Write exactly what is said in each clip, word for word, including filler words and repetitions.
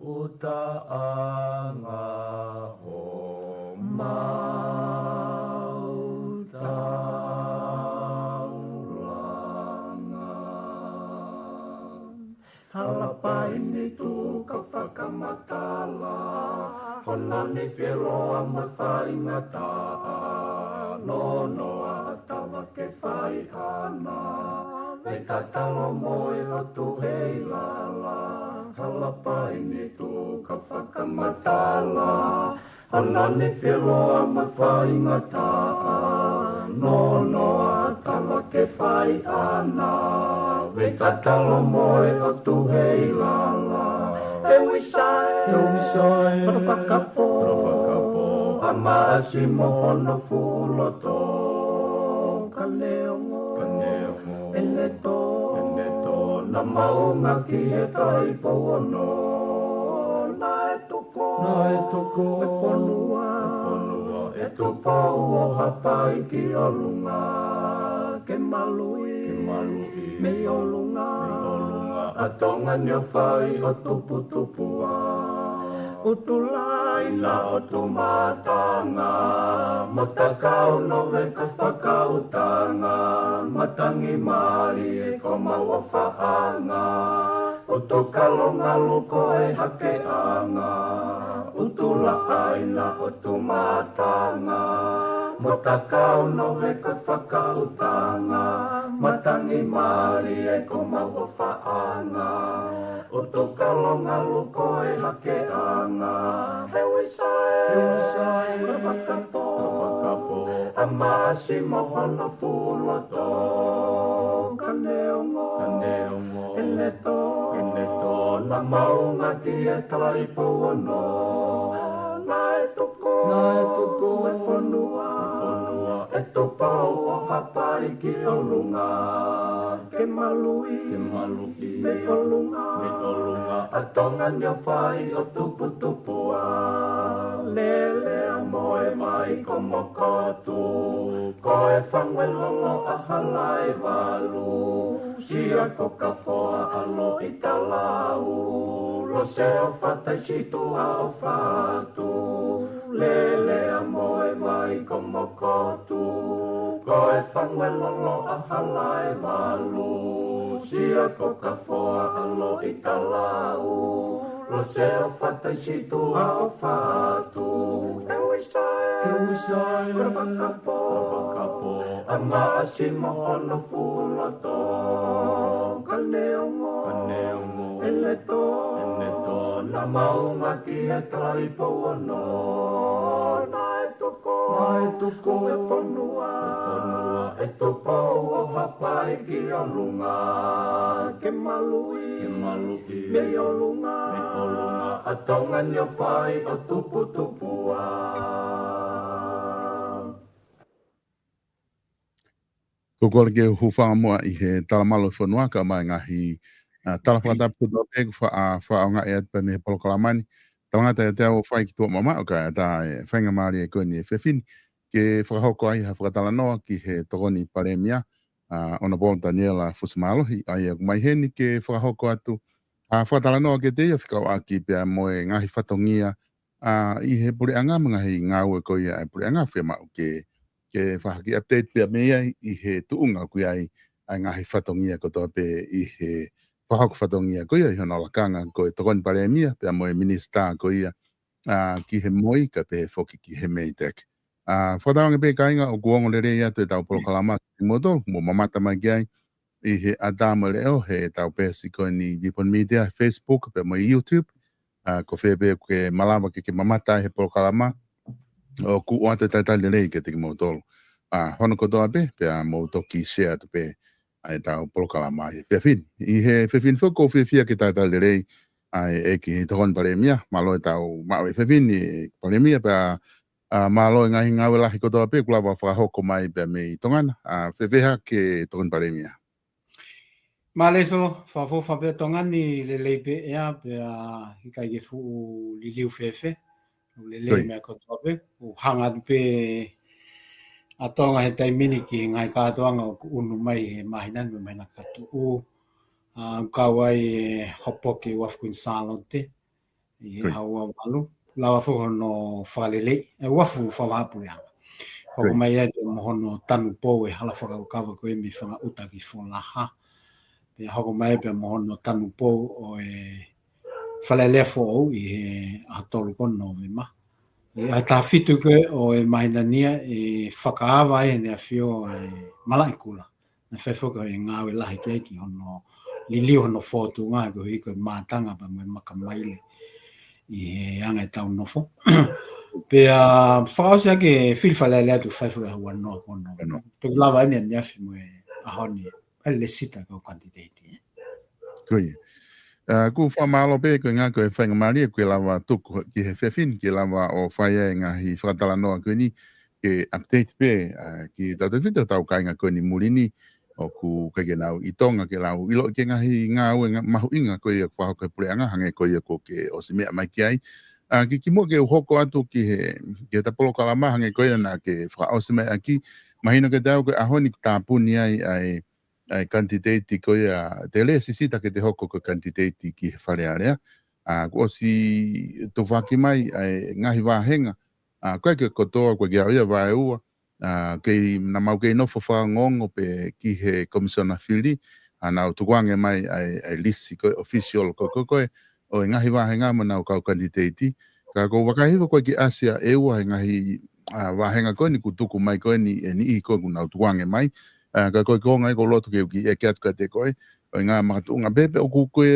Utaʻanga homau taulanga. Halapai ni tuku ka fakamatala, hono nifiloa mo e faingataʻa, nonoa ʻa Tavake Faiʻana, vei tatalo mo e ʻOtu Heilala. Halapai ni tuku ka fakamatala, hono nifiloa mo e faingataʻa, nonoa ʻa Tavake Faiʻana, vei tatalo mo e ʻOtu Heilala. ʻE Uisa ē, ʻe Uisa ē, hono fakapō, hono fakapō ʻa Maʻasi mo hono fuʻu loto. Ka neongo, ka neongo ʻene tō, ʻene tō, naʻa mau ngāueʻaki e Taipou Ono, naʻe tuku, naʻe tuku e fonua, e fonua ʻe Tupou ʻo Haʻapai ki ʻolunga, ke maluʻi, ke maluʻi mei ʻolunga, mei ʻolunga ʻa Tonga ni ʻo fai ʻo tuputupuʻa. ʻUtulai na ʻotu mātanga, mo takau no veka fakautanga, matangi mālie ko mau ʻofaʻanga, ʻutu kalongalu ko e hakeʻanga, ʻutulaʻaina ʻotu mātanga, mo takau no veka fakautanga, matangi mālie ko mau ʻofaʻanga, ʻutu kalongalu ko e hakeʻanga. ʻE Uisa ē, ʻe Uisa ē, hono fakapō, hono fakapō ʻa Maʻasi mo hono fuʻu loto. Ka neongo, ka neongo ʻene tō, ʻene tō, naʻa mau ngāueʻaki e Taipou Ono, naʻe tuku, naʻe tuku e fonua, e fonua ʻe Tupou ʻo Haʻapai ki ʻolunga, ke maluʻi, ke maluʻi mei ʻolunga, mei ʻolunga ʻa Tonga ni ʻo fai ʻo tuputupuʻa. Lele ʻa Moevai ko Mokotu, ko e Fanguelolo ʻa Halaevalu, Sia ko Kafoa ʻa Loʻitalau, Lose ʻo Fataisituʻa ʻo Fatu, Lele ʻa Moevai ko Mokotu, ko e Fanguelolo ʻa Halaevalu, Sia ko Kafoa ʻa Loʻitalau, Lose ʻo Fataisituʻa ʻo Fatu. ʻE Uisa ē, ʻe Uisa ē, hono fakapō, hono fakapō ʻa Maʻasi mo hono fuʻu loto. Ka neongo, ka neongo ʻene tō, ʻene tō, naʻa mau ngāueʻaki e Taipou Ono, naʻe tuku, naʻe tuku e fonua, e fonua ʻe Tupou ʻo Haʻapai ki ʻolunga, ke maluʻi, ke maluʻi mei ʻolunga, mei ʻolunga ʻa Tonga ni ʻo fai ʻo tuputupuʻa. Ko e kole ke u hūfanga muʻa ʻi he talamalu ʻo e fonua kae ʻumaʻā e ngaahi, ʻa, tala fakatapu kotoa pē kuo fa-, ʻa, fakaʻaongaʻi atu pē mei he polokalama ni. Talangata ʻiate au ʻo fai ki tuʻa mamaʻo kae ʻatā e faingamālie ko eni he efiafi ni ke fakahoko ai ha fakatalanoa ki he Tokoni Palēmia, ʻa, Honourable Taniela Fusimālohi, ʻa ia ʻoku mai heni ke fakahoko atu ha fakatalanoa kiate ia fekauʻaki pea mo e ngaahi fatongia, ʻa, ʻi he puleʻanga mo e ngaahi ngāue ko ia ʻa e puleʻanga fiemaʻu ke, ke fakahoko update pea mei ai ʻi he tuʻunga ʻoku ʻi ai ʻa e ngaahi fatongia kotoa pē ʻi he fakahoko fatongia ko ia ʻi hono lakanga ko e Tokoni Palēmia pea mo e Minisitā ko ia, ʻa, ki he MOI kae pehē foki ki he MEIDECC. ʻA, fakatauange pē kāinga ʻoku ongo lelei atu ʻetau polokalama kimoutolu, mou mamata mai ki ai ʻi he ʻatā mo e leʻo heʻetau peesi ko eni Vipon Media, Facebook, pea mo e YouTube. ʻA, ko fē pē ʻoku ke malava ke ke mamata ai he polokalama, ʻoku ʻoatu e talitali lelei kiate kimoutolu. ʻA, hono kotoa pē, pea mou toki share atu pē ʻa ʻetau polokalama ʻi he efiafi ni. ʻI he efiafi ni foki ʻoku ou fiefia ke talitali lelei ʻa e ʻEiki Tokoni Palēmia, mālō ʻetau maʻu e efiafi ni, Palēmia, pea, ʻa, mālō e ngaahi ngāue lahi kotoa pē kuo lava fakahoko mai pea mei Tonga na. ʻA, fēfē hake Tokoni Palēmia? Mālō Solo, fakaʻofoʻofa pē Tonga ni, lelei pē ʻea, pea ʻikai ke fuʻu liliu fēfē. ʻOku lelei, ʻoi, meʻa kotoa pē. ʻOku hanga atu pē ʻa Tonga he taimi ni ki he ngaahi kātoanga ʻoku ʻunu mai he māhina ni mo e māhina ka tuʻu. ʻA, ʻoku kau ai e hopo ki he uafu Kuini Sālote. ʻi he ʻaho ua valu, lava foki hono fakaleleiʻi e uafu fakavahaʻapuleʻanga. Hoko mai ai pea mo hono tanupou e hala fakakaukau ko ē mei Fangaʻuta ki Folaha. Pea hoko mai pea mo hono tanupou ʻo e Fale Alea foʻou ʻi he ʻaho tolu ko Nōvema. ʻI he ʻaho taha fitu ko ē ʻo e māhina ni ʻe fakaava ai ʻEne ʻAfio ʻa e malaʻe kula. Naʻe fai foki e ngāue lahi ki ai ki hono liliu hono fōtunga koeʻuhi ko e mātanga pea mo e makamaile ʻi he anga ʻetau nofo. Pea fakaʻosi ʻaki e fili Fale Alea tuku fai foki ʻaho ua noa ko Nōvema. Toki lava eni ʻaneafi mo e ʻaho ni ʻa e lēsisita kau kanititeiti, ē. Ko ia. ʻA, ʻoku fakamālō pē koeʻuhi ko e faingamālie kuo lava tuku ki he efiafi ni ke lava ʻo fai ai e ngaahi fakatalanoa ko eni ke update pē, ʻa, ki he tautefito ʻetau kāinga ko eni muli ni ʻoku ʻikai ke nau ʻi Tonga ke nau ʻilo ki he ngaahi ngāue nga-, mahuʻinga ko ia ʻoku fakahoko ʻe he puleʻanga hangē ko ia kuo ke ʻosi meʻa mai ki ai. ʻA, ki, kimuʻa ke u hoko atu ki he, ki heʻeta polokalama hangē ko ia naʻa ke fakaʻosi mai ʻaki, mahino kiate au ko e ʻaho ni kuo tāpuni ai ʻa e ʻa e kanititeiti ko ia, te lēsisita ke te hoko ko e kanititeiti ki he Fale Alea. ʻA, kuo ʻosi tufaki mai ʻa e ngaahi vāhenga, ʻa, ʻoku ʻikai ke kotoa, ʻoku ʻikai ke ʻaonga ia vaeua, ʻa, kei, naʻa mau kei nofo fakaongoongo pē ki he Komisiona Fili, ʻa, nau tukuange mai ʻa e, ʻa e lisi ko e official ko, ko, ko e, ʻo e ngaahi vāhenga mo ʻenau kau kanititeiti. Ka ʻoku ou vakai hifo ko e kiʻi ʻasi ʻa e ua he ngaahi, ʻa, vāhenga ko eni kuo tuku mai ko eni ʻe niʻihi ko ē kuo nau tukuange mai. ʻA, ka ko e konga ia ʻoku ou loto ke u kiʻi ʻeke atu kiate koe, ʻo e ngaahi makatuʻunga pē pe ʻoku ke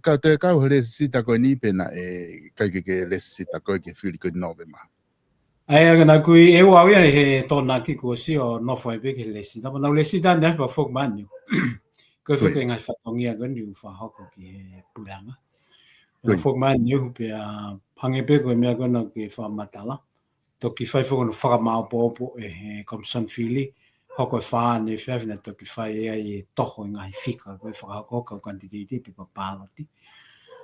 kau, te kau he lēsisita ko eni pe naʻe ʻikai ke ke lēsisita koe ki he fili ko eni Nōvema. ʻA ia, ka naʻa ku ʻi ʻEua au ia he Tokonaki kuo ʻosi ʻo nofo ai pē ki he lēsisita. Pea naʻa ku lēsisita ʻaneafi pea foki mai ʻaneuhu. Ko e foki e ngaahi fatongia ko eni ʻoku fakahoko ki he puleʻanga. Pea foki mai ʻaneuhu pea hangē pē ko e meʻa ko ena ʻoku ke fakamatala. Toki fai foki hono fakamāopoopo ʻe he Komisiona Fili. Hoko e fā ʻaneafi naʻe toki fai ai e toho e ngaahi fika ko e fakahoko kau kanititeiti pe pāloti.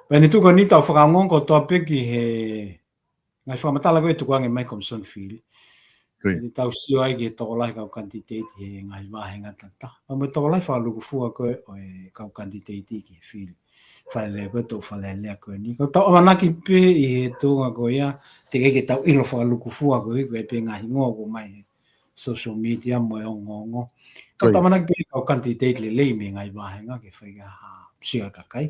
Pea ʻi he tuʻu ko eni tau fakaongoongo kotoa pē ki he ngaahi fakamatala ko ē ʻoku tukuange mai Komisiona Fili. Ko ia. Eni tau sio ai ki he tokolahi kau kanititeiti he ngaahi vāhenga tatau. Pea mo e tokolahi fakalūkufua ko ē ʻo e kau kanititeiti ki he fili Fale Alea ko ē, toʻu Fale Alea ko eni. Ka tau ʻamanaki pē ʻi he tuʻunga ko ia, teʻeki ke tau ʻilo fakalūkufua ko ē, ko e pē ngaahi hingoa ʻoku ʻomai he social media mo e ongoongo. Ka tau ʻamanaki pē kau kanititeiti lelei mei he ngaahi vāhenga ke fai ha sio ʻa e kakai.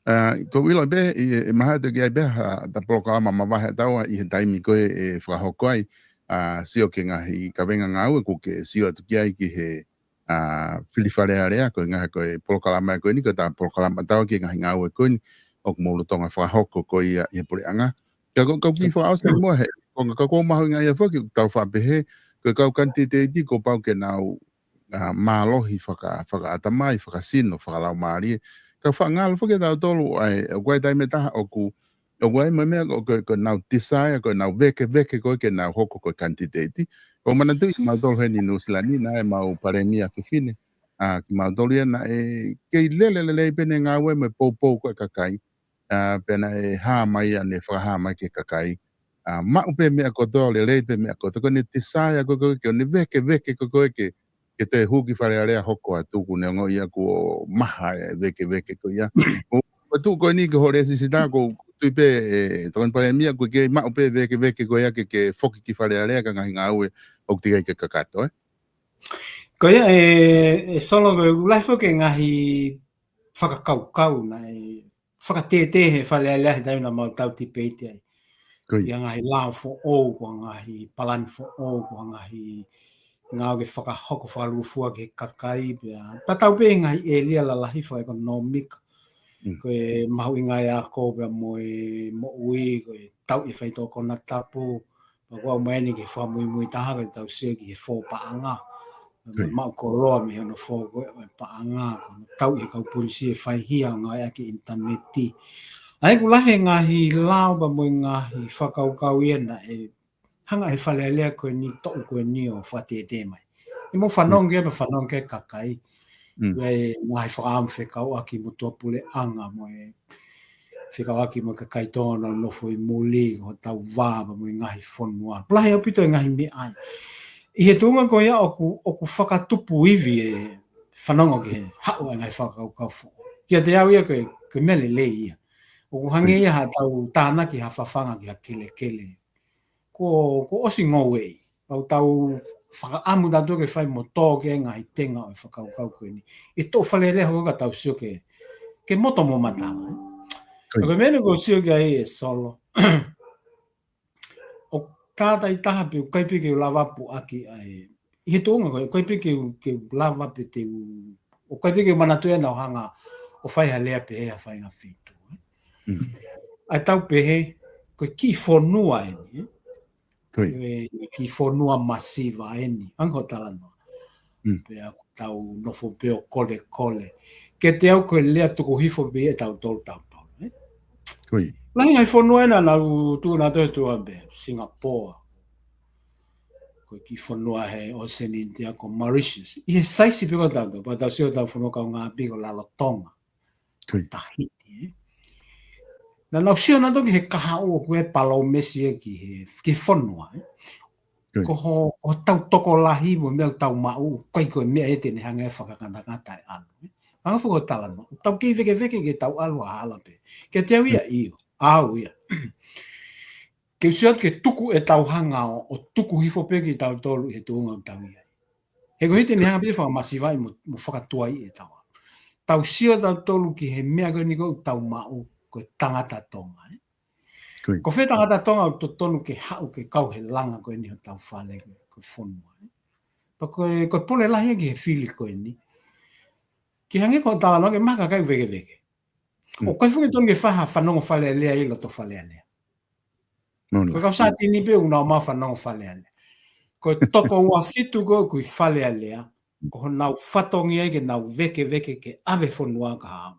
ʻA, ʻoku ou ʻilo pē, ʻi, ʻe mahalo ʻe toki ʻi ai pē haʻata polokalama mavahe ʻa taua ʻi he taimi ko ē ʻe fakahoko ai, ʻa, sio ki he ngaahi kavenga ngāue ʻoku ke sio atu ki ai ki he, ʻa, fili Fale Alea, ko e ngaahi ko e polokalama ko eni, ko ʻeta polokalama ʻa taua ki he ngaahi ngāue ko eni, ʻoku mou lolotonga fakahoko ko ia ʻi he puleʻanga. Ka ʻoku, ʻoku ou kiʻi fakaʻosi muʻa he, ko e ngaahi, ʻoku mahuʻinga ia foki, tau fakapehē, ko e kau kanititeiti kuo pau ke nau ʻa, mālohi faka-, fakaʻatamai, fakasino, fakalaumālie. Ka fakangalo foki ʻe tautolu, ʻa e, ʻoku ʻi ai e taimi ʻe taha ʻoku, ʻoku ʻi ai mo e meʻa ko, ko, ko ʻenau desire, ko ʻenau vēkeveke ko ē ke nau hoko ko e kanititeiti. ʻOku ou manatuʻi kimautolu heni Nuʻusila ni, naʻe ʻemau palēmia fefine, ʻa, kimautolu ia naʻe kei lele lelei pē ʻene ngāue mo e poupou ko ē ʻa e kakai. ʻA, pea naʻe hā mai ʻa ʻene fakahā mai ki he kakai. ʻA, maʻu pē meʻa kotoa, lelei pē meʻa kotoa, ko ʻene desire ko ē, ko ē, ko ʻene vēkeveke ko ē, ko ē ke, ke toe hū ki Fale Alea hoko atu, ʻoku ne ongoʻi ia kuo maha e vēkeveke ko ia. ʻO, ʻo tuʻu ko eni ki ho lēsisita, ʻoku ou tui pē, ʻe, Tokoni Palēmia, ʻoku ke maʻu pē vēkeveke ko ia ke, ke foki ki Fale Alea ki he ngaahi ngāue ʻoku teʻeki ai ke kakato, ē? Ko ia, ʻe, ʻe Solo, ko e ʻoku lahi foki e ngaahi fakakaukau naʻe fakatētē he Fale Alea he taimi naʻa mau tau tipeiti ai. Ko ia. Ki he ngaahi lao foʻou, ko e ngaahi palani foʻou, ko e ngaahi ngāue ke fakahoko fakalūkufua ki he kakai pea. Tatau pē ngaahi ʻēlia lalahi fakaʻekonōmika. Mm. Ko e mahuʻinga e ako pea mo e moʻui, ko e tauʻi e faitoʻo konatapu, pea kuo aʻu mai eni ki he fakamuimui taha ko ʻetau sio ki he fō paʻanga. Ko ia. Maʻu koloa mei hono fō ko ē ʻo e paʻanga, ko hono tauʻi ʻe he kau polisi e faihia ngāueʻaki e ʻinitaneti. ʻA ia ʻoku lahi e ngaahi lao pea mo e ngaahi fakakaukau ia naʻe hanga ʻe he Fale Alea ko eni, toʻu ko eni ʻo fakatētē mai. ʻE mou fanongo ki ai pea fanongo ki ai kakai. Mm. Ko e ngaahi fakaʻamu fekauʻaki mo tuʻapuleʻanga mo e fekauʻaki mo e kakai Tonga ʻoku nau nofo ʻi muli, hotau vā pea mo e ngaahi fonua. Lahi ʻaupito e ngaahi meʻa ia. ʻI he tuʻunga ko ia ʻoku, ʻoku fakatupu ivi e fanongo ki he haʻu e ngaahi fakakaukau foʻou. Kiate au ia ko e, ko e meʻa lelei ia. ʻOku hangē ia haʻatau tānaki ha fafanga ki ha kelekele. Kuo, kuo ʻosi ngoueʻi. Pea ʻoku tau fakaʻamu tautolu ke fai mo tō ki ai e ngaahi tenga ʻo e fakakaukau ko eni. ʻI he toʻu Fale Alea hoko ka tau sio ke, ke moto mo matala, ē. Ko ia. Ko e meʻa eni ʻoku ou sio ki ai ʻe Solo. ʻOku tātāitaha pē, ʻoku ʻikai pē ke u lava puʻaki ai. ʻI he tuʻunga ko ē, ʻoku ʻikai pē ke u, ke u lava pē te u, ʻoku ʻikai pē ke u manatuʻi ʻenau hanga ʻo fai ha lea pehē ha faʻahinga feituʻu, ē. Mm. ʻA ia tau pehē, ko e kiʻi fonua eni, ē. Ko ia. Ko e kiʻi fonua masiva eni, hangē ko e talanoa. Mm. Pea ʻoku tau nofo pē ʻo kolekole. Kiate au ko e lea tuku hifo pē ia ʻe tautolu tautolu, ē? Ko ia. Lahi e ngaahi fonua ena naʻa nau tuʻu nautolu he tuʻa pē, Singapore. Ko e kiʻi fonua he Oceania ko Mauritius. ʻI he saisi pē ko tautolu, pea tau sio ki hotau fonua kaungāʻapi ko Lalotonga. Ko ia. Tahiti, ē? Naʻa nau sio nautolu ki he kahaʻu ʻoku ʻi ai e palōmesi ia ki he, ki he fonua, ē? Ko ia. Ko ho, hotau tokolahi mo e meʻa ʻoku tau maʻu, ʻoku ʻikai ko e meʻa ia te ne hanga ʻo fakangatangata e ʻalu, ē? Hangē foki ko e talanoa, tau kei vekeveke ke tau ʻalu ʻo hala pē. Kiate au ia, mm, ʻio. ʻAu ia. Ke u sio atu ke tuku ʻetau hanga ʻo, ʻo tuku hifo pē kitautolu ʻi he tuʻunga ʻoku tau ʻi ai. He ko e hā te ne hanga pē ʻo fakamasivaʻi mo, mo fakatuaiʻi ʻetau ʻalu. Tau sio tautolu ki he meʻa ko eni ʻoku tau maʻu, ko e tangata Tonga, ē? Ko ia. Ko fē tangata Tonga ʻoku totonu ke haʻu ke kau he langa ko eni hotau fale ko e, ko e fonua, ē? Pea ko e, ko e pole lahi ia ki he fili ko eni. Ke hangē ko e talanoa ki he maha kakai vekeveke. Mm. ʻOku ʻikai foki totonu ke fai ha fanongo Fale Alea ʻi loto Fale Alea. Moʻoni. Ko e kau Sātini pē ʻoku nau ō mai ʻo fanongo Fale Alea. Ko e toko ua fitu ko ē ʻoku ʻi Fale Alea, ko honau fatongia ia ke nau vekeveke ke ʻave fonua ki ha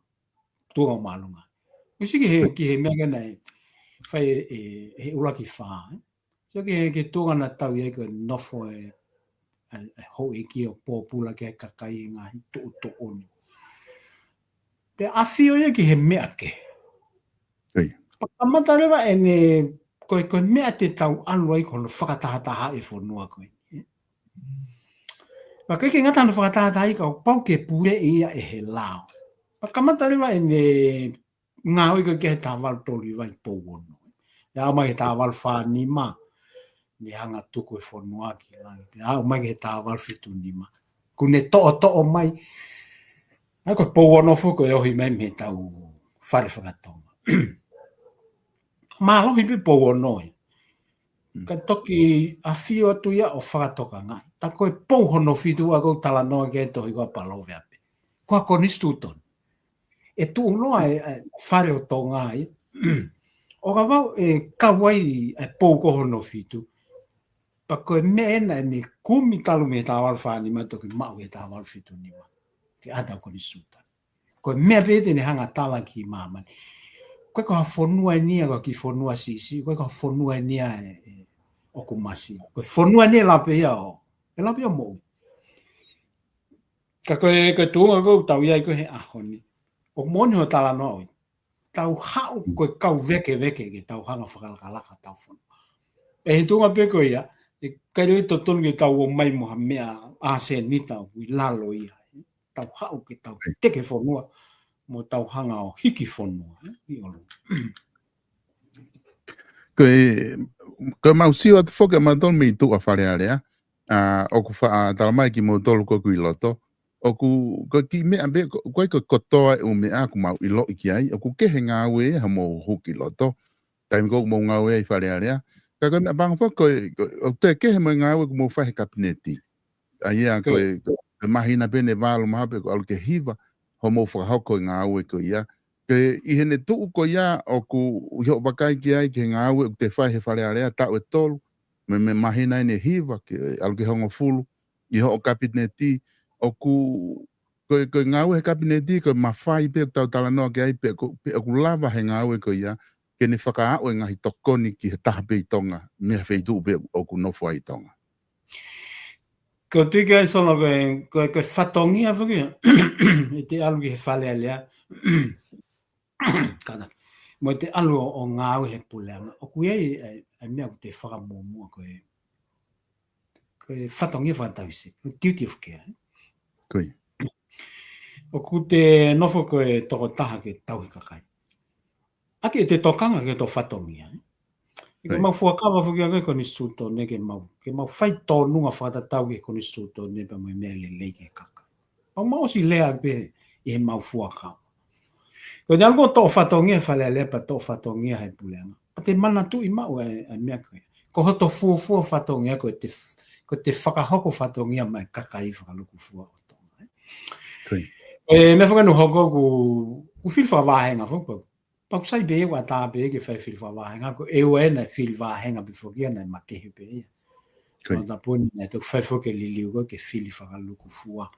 tuʻunga māʻolunga. ʻOsi ki he, ki he meʻa ko ē naʻe fai ʻe, ʻe, ʻe he ʻUluaki Fā, ē? Sio ki he, ki he tuʻunga naʻa tau ʻi ai ko e nofo e, e, e houʻeiki ʻo pōpula ki ai e kakai he ngaahi tuʻutuʻuni. Pea ʻafio ia ki he meʻa kehe. Ko ia. Pea kamata leva ʻene, ko e, ko e meʻa te tau ʻalu ai ko hono fakatahatahaʻi e fonua ko ē. Pea ʻikai ke ngata hono fakatahatahaʻi ka ʻoku pau ke puleʻi ia ʻe he lao. Pea kamata leva ʻene ngāue ko ē ki he taha valu tolu hiva ʻi Pouono. ʻE aʻu mai ki he taha valu fā nima, ne hanga ʻo tuku e fonua ki langi. Pea aʻu mai ki he taha valu fitu nima, kuo ne toʻotoʻo mai. ʻA ia ko Pouono foki ko e ohi mai mei heʻetau fale fakatonga. Mālohi pē Pouono ē. Mm. Ka toki ʻafio atu ia ʻo fakatokangaʻi. Tā ko e pou hono fitu ʻa ē ʻoku talanoa ki ai e tohi ko ē ʻa Paloveape. Ko e konisitūtone. ʻE tuʻuloa e, e fale ʻo Tonga ia. ʻO kapau ʻe kau ai e pou ko hono fitu, pea ko e meʻa ena ʻene kumi talu mei he taha valu fā nima toki maʻu he taha valu fitu nima. Ke ʻatā konisitūtone. Ko e meʻa pē te ne hanga ʻo tala ki māmani. ʻOku ʻikai ko ha fonua eni ia, ko ha kiʻi fonua siʻisiʻi, ʻoku ʻikai ko ha fonua eni ia ē, ē, ʻoku masiva. Ko e fonua eni ʻe lava pē ia ʻo, ʻe lava pē ia ʻo moʻui. Ka ko e, ko e tuʻunga ʻoku tau ʻi ai ko ē he ʻaho ni, ʻoku moʻoni hoʻo talanoa ʻoku tau haʻu ko e kau vekeveke ke tau hanga ʻo fakalakalaka hotau fonua. ʻI he tuʻunga pē ko ia, ʻe ʻikai lelei totonu ke tau ō mai mo ha meʻa ʻa e senita ʻoku ʻi lalo ia. Tau haʻu ke tau, ʻio, teke fonua, mo tau hanga ʻo hiki fonua, ē, ʻi ʻolunga. Ko e, ko e mau sio atu foki ʻa mautolu mei tuʻa Fale Alea, ʻa, ʻoku faʻa tala mai kimoutolu ko ē ʻoku ʻi loto, ʻoku, ko e kiʻi meʻa pē, ko, ko e, ko e kotoa e ʻū meʻa ʻoku mau ʻiloʻi ki ai, ʻoku kehe e ngāue ʻa hoʻomou hū ki loto, taimi ko ē ʻoku mou ngāue ai ʻi Fale Alea. Ka ko e meʻa pango foki ko e, ko e, ʻoku toe kehe mo e ngāue ʻoku mou fai he kapineti. ʻA ia ko, ko e, ko e māhina pē ʻe valu mahalo pē kuo ʻalu ki he hiva hoʻomou fakahoko e ngāue ko ia. Ke ʻi heʻene tuʻu ko ia ʻoku ʻi hoʻo vakai ki ai ki he ngāue ʻoku te fai he Fale Alea taʻu ʻe tolu, mei, mei he māhina ʻe hiva ke ʻalu ki he hongofulu, ʻi hoʻo kapineti, ʻoku, ko e, ko e ngāue he kapineti, ko e mafai pē ʻoku tau talanoa ki ai, pe ko, pe ʻoku lava he ngāue ko ia, ke ne fakaaʻu e ngaahi tokoni ki he taha pē ʻi Tonga, mei ha feituʻu pē ʻoku nofo ai ʻi Tonga. Ko e tui ki ai Solo ko e, ko e, ko e fatongia foki ia ʻete ʻalu ki he Fale Alea. Kātaki. Mo ʻete ʻalu ʻo, ʻo ngāue he puleʻanga. ʻOku ʻi ai e, e meʻa ʻoku te fakamuʻomuʻa ko e, ko e fatongia fakatauhisipi, duty of care, ē? Ko ia. ʻOku te nofo ko e tokotaha ke tauhi kakai. ʻAki ʻete tokanga ki hoto fatongia, ē? Ke mau fuakava foki ʻa e konisitūtone ke mau, ke mau fai tōnunga fakatatau ki he konisitūtone pea mo e meʻa lelei ki he kakai. Mau mau ʻosi lea pē ʻi he mau fuakava. Ko e ʻalu ko e toʻo fatongia Fale Alea pea toʻo fatongia he puleʻanga. ʻA te manatuʻi maʻu e, e meʻa ko ē. Ko hoto fuofua fatongia ko ʻete f-, ko ʻete fakahoko fatongia maʻa e kakai fakalukufua ʻo Tonga, ē? E meʻa fakanuʻu hoko ʻoku, ʻoku fili fakavahenga foki. Pau sai pē ʻoku ʻatā pē ke fai fili fakavahenga, ko e ʻEua ena fili vahenga pē foki ia naʻe makehe pē ia. Ko e tāpuni naʻe toki fai foki e liliu ko ē ke fili fakalukufua.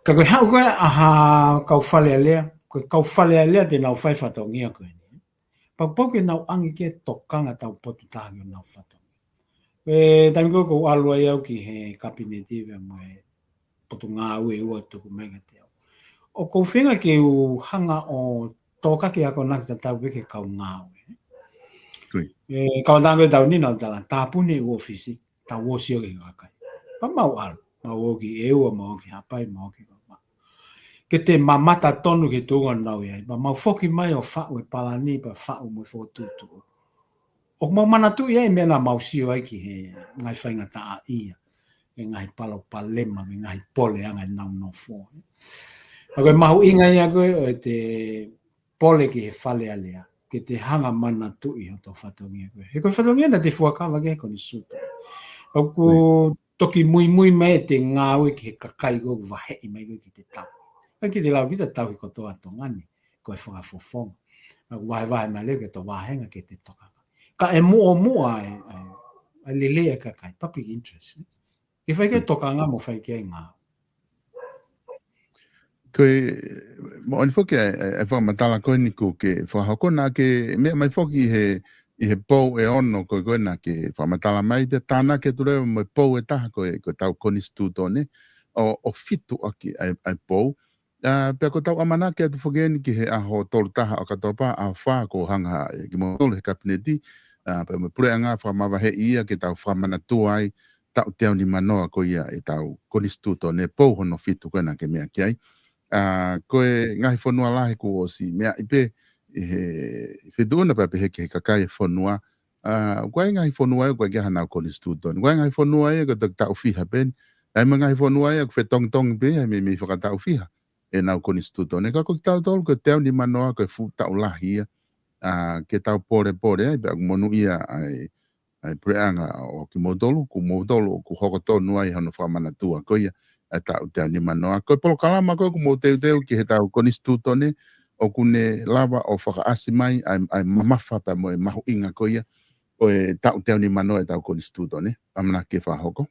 Ka ko e haʻu ko ē ʻa ha kau Fale Alea, ko e kau Fale Alea te nau fai fatongia ko eni. Pau pau ke nau ʻange ke tokanga tau potu taha ki honau fatongia. Ko e taimi ko ē ʻoku ou ʻalu ai au ki he kapineti pea mo e potungāue ʻoku tuku mai kiate au. ʻOku ou feinga ke u hanga ʻo tokake akonaki tatau pē ki he kau ngāue. E, kau tango e tau nina o tala, tāpuni e ʻū ʻōfisi, tau ō ʻo sio ki he kakai. Pea mau ʻalu, mau ō ki ʻEua, mau ō ki Haʻapai, mau ō ki Vavaʻu. Ke te mamata tonu ki he tuʻunga ʻoku nau ʻi ai. Pea mau foki mai ʻo faʻu e palani, pea faʻu mo e fokotuʻutuʻu. ʻOku mau manatuʻi ai meʻa naʻa mau sio ai ki he ngaahi faingataʻaʻia, ki he ngaahi palopalema, ki he ngaahi pole ʻa e ngaahi nau nofo. Ka ko e mahuʻinga ia ko ē ʻo ʻete pole ki he Fale Alea, ke te hanga manatuʻi hoto fatongia ko ē. He ko e fatongia naʻa te fuakava ki ai konisitūtone. ʻOku toki muimui mai ʻete ngāue ki he kakai ko ē ʻoku vaheʻi mai ko ē ki te tau. ʻAi ke te lau kita tauhi kotoa Tonga ni, ko e fakafofonga. ʻOku vahevahe mai leva ke to vahenga ke te tokanga. Ka ʻe muʻomuʻa e, e, e lelei e kakai, public interest, ē? Ke fai ke tokanga mo fai ke ngāue. Ko e, mo ani foki e, e, e fakamatala ko eni ʻoku ke fakahoko naʻa ke meʻa mai foki he, ʻi he pou ʻe ono ko ē ko ē naʻa ke fakamatala mai pea tānaki atu leva mo e pou ʻe taha ko e, ko e tau konisitūtone ʻo, ʻo fitu ʻaki ʻa e, ʻa e pou. ʻA, pea ko e tau ʻamanaki atu foki eni ki he ʻaho tolu taha ʻo ʻOkatopa, ʻaho fā ʻoku hanga ʻe kimoutolu he kapineti, ʻa, pea mo e puleʻanga fakamavaheʻi ia ke tau fakamanatua ai taʻu teau nimanoa ko ia ʻetau konisitūtone, pou hono fitu ko ē naʻa ke meʻa ki ai. ʻA, ko e ngaahi fonua lahi kuo ʻosi meʻa ʻi pē, ʻi he fetuʻu na pea pehē ki he kakai e fonua. ʻA, ko e ngaahi fonua ia ʻoku ʻikai ke ʻi ai hanau konisitūtone. Ko e ngaahi fonua ia ʻoku toki taʻu fiha pē eni. ʻAi mo e ngaahi fonua ia ʻoku fetongitongi pē, ʻai meimei fakataʻu fiha ʻenau konisitūtone. Ka ko kitautolu ko e teau nimanoa ko e fuʻu taʻu lahi ia. ʻA, ke tau polepole ai, pea ʻoku monūʻia ʻa e, ʻa e puleʻanga ʻo kimoutolu, ʻoku moutolu ʻoku hoko tonu ai hono fakamanatua ko ia ʻa e taʻu teau nimanoa. Ko e polokalama ko ē ʻoku mou teuteu ki he tau konisitūtone, ʻoku ne lava ʻo fakaʻasi mai ʻa e, ʻa e mamafa pea mo e mahuʻinga ko ia ʻo e taʻu teau nimanoa ʻetau konisitūtone, ʻamanaki ke fakahoko.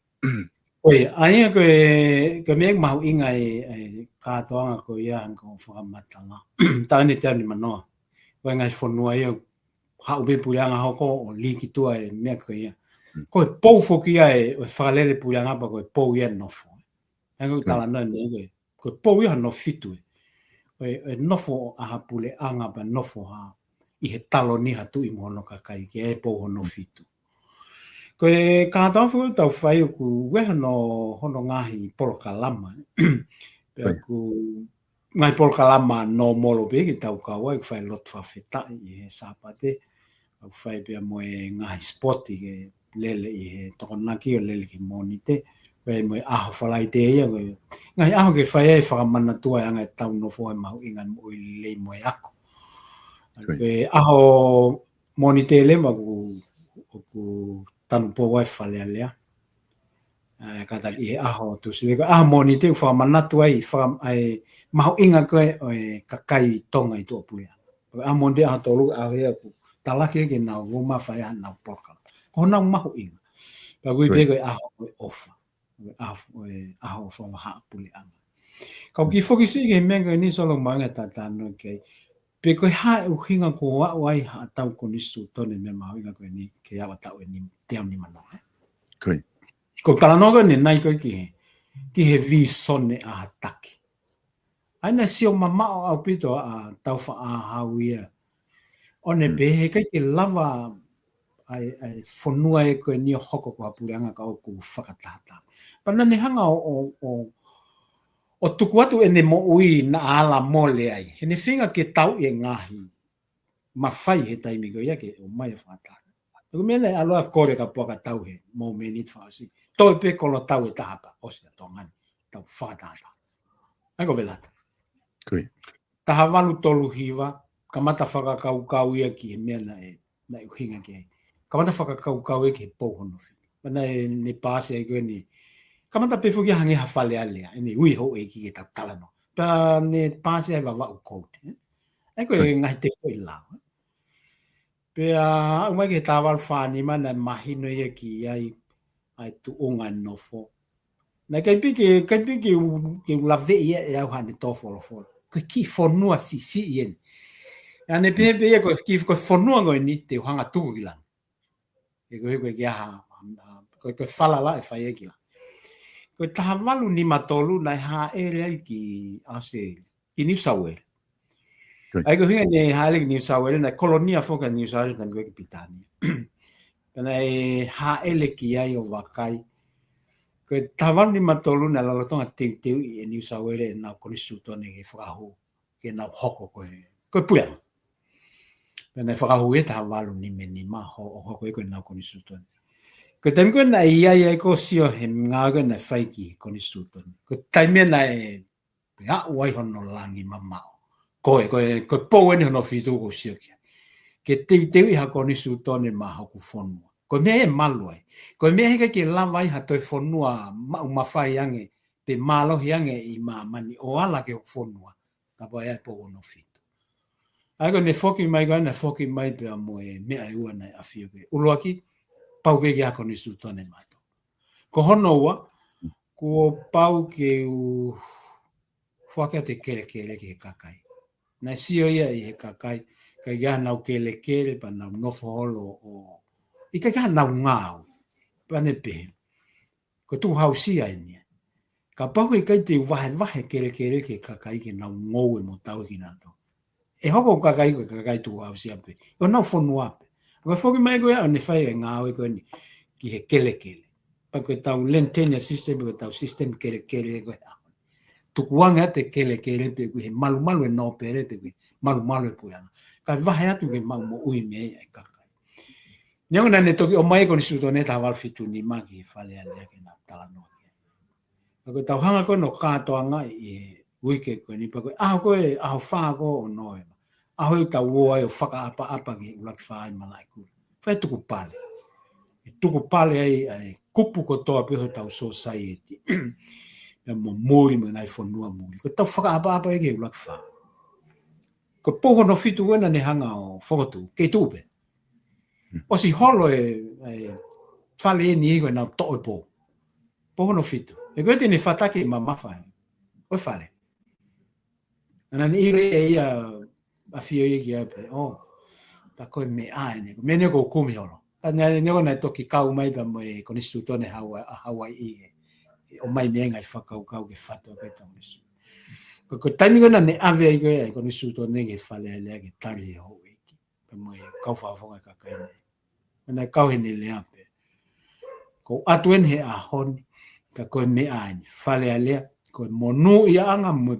ʻOi, ʻa ia ko e, ko e meʻa mahuʻinga e, e kātoanga ko ia ʻoku ou fakamatala. Taʻu eni teau nimanoa. Ko e ngaahi fonua ia, haʻu pē puleʻanga hoko ʻo lī ki tuʻa e meʻa ko ia. Ko e pou foki ia e, ʻo e fakalele puleʻanga pea ko e pou ia nofo. ʻA ia ko e talanoa eni ko e, ko e pou ia hono fitu ē. ʻO e, ʻo e nofo ʻa ha puleʻanga pea nofo ha ʻi he taloni ha tuʻi mo hono kakai, ke ʻi ai e pou hono fitu. Ko e kātoanga foki ʻoku tau fai ʻoku ʻi ai hono, hono ngaahi polokalama. Pea ʻoku ngaahi polokalama nōmolo pē ke tau kau ai, ʻoku fai lotu fakafetaʻi ʻi he Sāpate. ʻOku fai pea mo e ngaahi sipoti ke lele ʻi he Tokonaki ʻo lele ki he Mōnite. Pea mo e ʻaho Falaite ia, ko e ngaahi ʻaho ke fai ai e fakamanatua e anga ʻetau nofo he mahuʻinga moʻui lelei mo e ako. Ko e ʻaho Mōnite leva ʻoku, ʻoku tanupou ai Fale Alea. ʻA, kātaki ʻi he ʻaho Tūsite, ko e ʻaho Mōnite ʻoku fakamanatu ai, faka-, ʻa e mahuʻinga ko ē ʻo e kakai Tonga ʻi tuʻapuleʻanga. Ko e ʻaho Mōnite ʻaho tolu, ʻaho ia ʻoku talaki ke nau ō mai ʻo fai ai hanau polokalama. Ko honau mahuʻinga. Pea ʻoku ui pē ko e ʻaho ʻo e ʻofa. ʻO e ʻaho, ʻo e ʻaho ʻofa ʻa e puleʻanga. Kau kiʻi fokisi ki he meʻa ko eni Solo, mahuʻinga e talanoa ki ai. Pe ko e hā e ʻuhinga ʻoku aʻu ai haʻatau konisitūtone meʻa mahuʻinga ko eni ke aʻu ʻa e taʻu eni teau nimanoa, ē? Ko e. ʻOku ou talanoa ko eni ʻanenai ko ē ki he, ki he vīsone ʻa ha taki. ʻA ia naʻe sio mamaʻo ʻaupito ʻa Tāufaʻāhau ia. ʻO ne pehē he ʻikai ke lava ʻa e, ʻa e fonua ē ko eni ʻo hoko ko ha puleʻanga ka ʻoku fakatahataha. Pea naʻa ne hanga ʻo, ʻo, ʻo, ʻo tuku atu ʻene moʻui naʻa ala mole ai. He ne feinga ke tauʻi e ngaahi mafai he taimi ko ia ke ʻomai e fakataha. Ko e meʻa naʻe ʻalu ʻa Kole ka Puaka Tau he momeniti fakaʻosi. Toe pē kolo tau e tahapa, ʻosi ʻa Tonga ni, tau fakataha. ʻA ia ko Velata. Taha valu tolu hiva, kamata fakakaukau ia ki he meʻa naʻe, naʻe ʻuhinga ki ai. Kamata fakakaukau ia ki he pou hono fitu. Pea naʻe, ne paasi ai ko eni. Kamata pē foki hangē ha Fale Alea, ʻene ui houʻeiki ke tau talanoa. Pea ne paasi ai Vavaʻu Code, ē? ʻA ia ko e ngaahi tefitoʻi lao. Pea aʻu mai ki he taha valu fā nima naʻe mahino ia ki ai ʻa e tuʻunga nofo. Naʻe ʻikai pē ke, ʻikai pē ke u, ke u laveʻi ia ʻe au haʻane tō folofola. Ko e kiʻi fonua siʻisiʻi eni. ʻA ia ne pehē pē ia ko e kiʻi, ko e fonua ko eni te u hanga tuku ki langi. ʻE ko e, ko e kiʻi ʻaho, ko e, ko e falala ʻe fai ai ki langi. Ko e taha valu nima tolu naʻe hāʻele ai ki ʻAositelēlia, ki New South Wales. ʻA ia ko e ʻuhinga ne hāʻele ki New South Wales, naʻe kolonia foki ʻa New South Wales taimi ko ē ki Pilitānia. Pea naʻe hāʻele ki ai ʻo vakai. Ko e taha valu nima tolu naʻe lolotonga teuteuʻi ʻe New South Wales ʻenau konisitūtone ke fakahū, ke nau hoko ko e, ko e puleʻanga. Pea naʻe fakahū ia taha valu nima nima ho-, ʻo hoko ia ko ʻenau konisitūtone. Ko e taimi ko ē naʻe ʻi ai ai ko e sio he ngāue ko ē naʻe fai ki he konisitūtone. Ko e taimi ia naʻe pea aʻu ai hono langi mamaʻo. Ko e, ko e, ko e pou eni hono fitu ʻoku ou sio ki ai. Ke teuteuʻi ha konisitūtone maʻa hoku fonua. Ko e meʻa ia ʻe malu ai. Ko e meʻa ia ʻikai ke lava ai ha toe fonua maʻu mafai ange, pe mālohi ange ʻi māmani ʻo ala ki hoku fonua. Kapau ʻe ʻi ai e pou hono fitu. ʻA ia ko ʻene foki mai ko ē, naʻe foki mai pea mo e meʻa ʻe ua naʻe ʻafio ki ai. ʻUluaki, pau pē ke ʻi ai ha konisitūtone maʻa Tonga. Ko hono ua, kuo pau ke u foaki atu e kelekele ki he kakai. Naʻe sio ia ʻi he kakai, ʻikai ke ʻi ai hanau kelekele, pea nau nofo holo ʻo, ʻikai ke ʻi ai hanau ngāue. Pea ne pehē, ko e tukuhāusia eni ia. Kapau he ʻikai te u vahevahe kelekele ki he kakai ke nau ngoue mo tauhi kinautolu, ʻe hoko ʻa e kakai ko e kakai tukuhāusia pē ʻi honau fonua pē. Ko e foki mai ko ia ʻo ne fai e ngāue ko eni ki he kelekele. Pea ko ʻetau land tenure system, ko ʻetau system kelekele ko ia. Tukuange atu e kelekele pe ko e malumalu e nōpele pe ko e malumalu e puleʻanga. Kae vahe atu ke maʻu moʻui mei ai e kakai. Neongo naʻa ne toki ʻomai e konisitūtone taha valu fitu nima ki he Fale Alea ke nau talanoa ki ai. Ka ko ʻetau hanga ko ē ʻo kātoanga ʻi he uike ko eni pea ko e ʻaho ko ē, ʻaho fā ko ē ʻo Nōvema. ʻAho ʻe tau ō ai ʻo fakaʻapaʻapa ki he ʻUluaki Fā ʻi Malaʻekula. Fai tuku pale. ʻE tuku pale ai ʻa e kupu kotoa pē hotau society. Pea mo muli mo e ngaahi fonua muli. Ko ʻetau fakaʻapaʻapa ia ki he ʻUluaki Fā. Ko e pou hono fitu ko ē naʻa ne hanga ʻo fokotuʻu, kei tuʻu pē. ʻOsi holo e, e fale eni ko ʻenau toʻo e pou. Pou hono fitu. He ko e te ne fataki mamafa ai ʻo e fale. Naʻa ne ʻilo ʻe ia ʻafio ia ki ai pē, ʻo, tā ko e meʻa eni, meʻa eni ʻoku kumi holo. Pea naʻe, naʻe ko ē naʻe toki kau mai pea mo e konisitūtone Hawa-, Hawaiʻi ē. ʻOmai mei ai e ngaahi fakakaukau ke fatu ko ē ʻetau konisitūtone. Ko, ko e taimi ko ē naʻa ne ʻave ai ko ē ʻa e konisitūtone ki he Fale Alea ke tali e houʻeiki. Pea mo e kau fakafofonga e kakai nei. Pea naʻe kau heʻene lea pē. Ko ʻeku ʻatu eni he ʻaho ni, ka ko e meʻa eni, Fale Alea, ko e monūʻiaʻanga mo,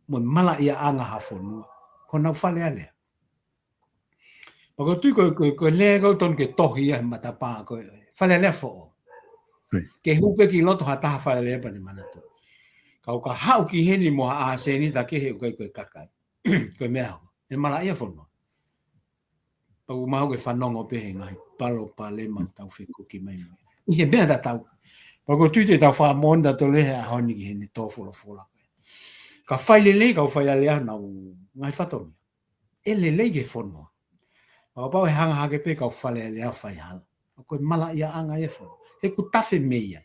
mo e malaʻiaʻanga ha fonua, ko honau Fale Alea. Pea ʻoku ou tui ko, ko, ko e lea ʻoku totonu ke tohi ia he matapā ko e Fale Alea foʻou. Ke hū pē ki loto ha taha Fale Alea pea ne manatu. Ka ʻoku ka haʻu ki heni mo ha ʻāsenita kehe ʻoku ʻikai ko e kakai. Ko e meʻa ʻoku, ʻe malaʻia fonua. Pea ʻoku maʻu ke fanongo pē he ngaahi palopalema ʻoku tau fekuki mai mo ia. ʻI he meʻa tatau. Pea ʻoku ou tui te tau fakamoʻoni tautolu he ʻaho ni ki heʻene tō folofola. Ka fai lelei, kau Fale Alea honau ngaahi fatongia. ʻE lelei ki he fonua. Pea kapau ʻe hanga hake pē kau Fale Alea fai hala. Ko e malaʻiaʻanga ia e fonua. He ʻoku tafe mei ai.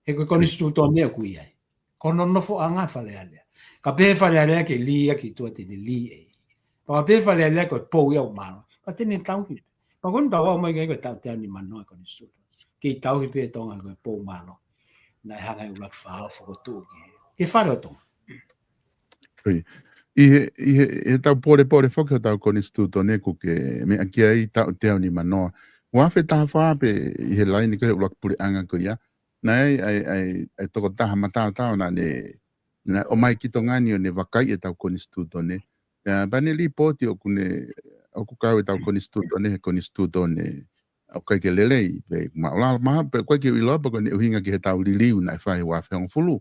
He ko e konisitūtone ʻoku ʻi ai. Ko hono nofoʻanga Fale Alea. Ka pehē Fale Alea ke lī ia ki tuʻa te ne lī ē. Pea ka pehē Fale Alea ko e pou ia ʻo e mālohi. Pea te ne tauhi. Pea ko eni tau ō mai ki ai ko e taʻu teau nimanoa e konisitūtone. Kei tauhi pē ʻe Tonga ko e pou mālohi. Naʻe hanga ʻe he ʻUluaki Fā ʻo fokotuʻu ki he, ki he Fale ʻo Tonga. ʻI he, ʻi he, ʻi heʻetau polepole foki hotau konisitūtone ʻoku ke meʻa ki ai taʻu teau nimanoa. Ua afe taha fā pē ʻi he laine ko ē he ʻuluaki puleʻanga ko ia. Naʻe ʻi ai, ʻi ai, ʻi ai e tokotaha mataotao naʻa ne, naʻe ō mai ki Tonga ni ʻo ne vakaiʻi ʻetau konisitūtone. Pea, pea ne lipooti ʻoku ne, ʻoku kau ʻetau konisitūtone, he konisitūtone ʻoku ʻikai ke lelei, pe māʻulalo, mahalo pē ʻoku ʻikai ke u ʻilo pe ko e ʻuhinga ki heʻetau liliu naʻe fai he ua afe hongofulu.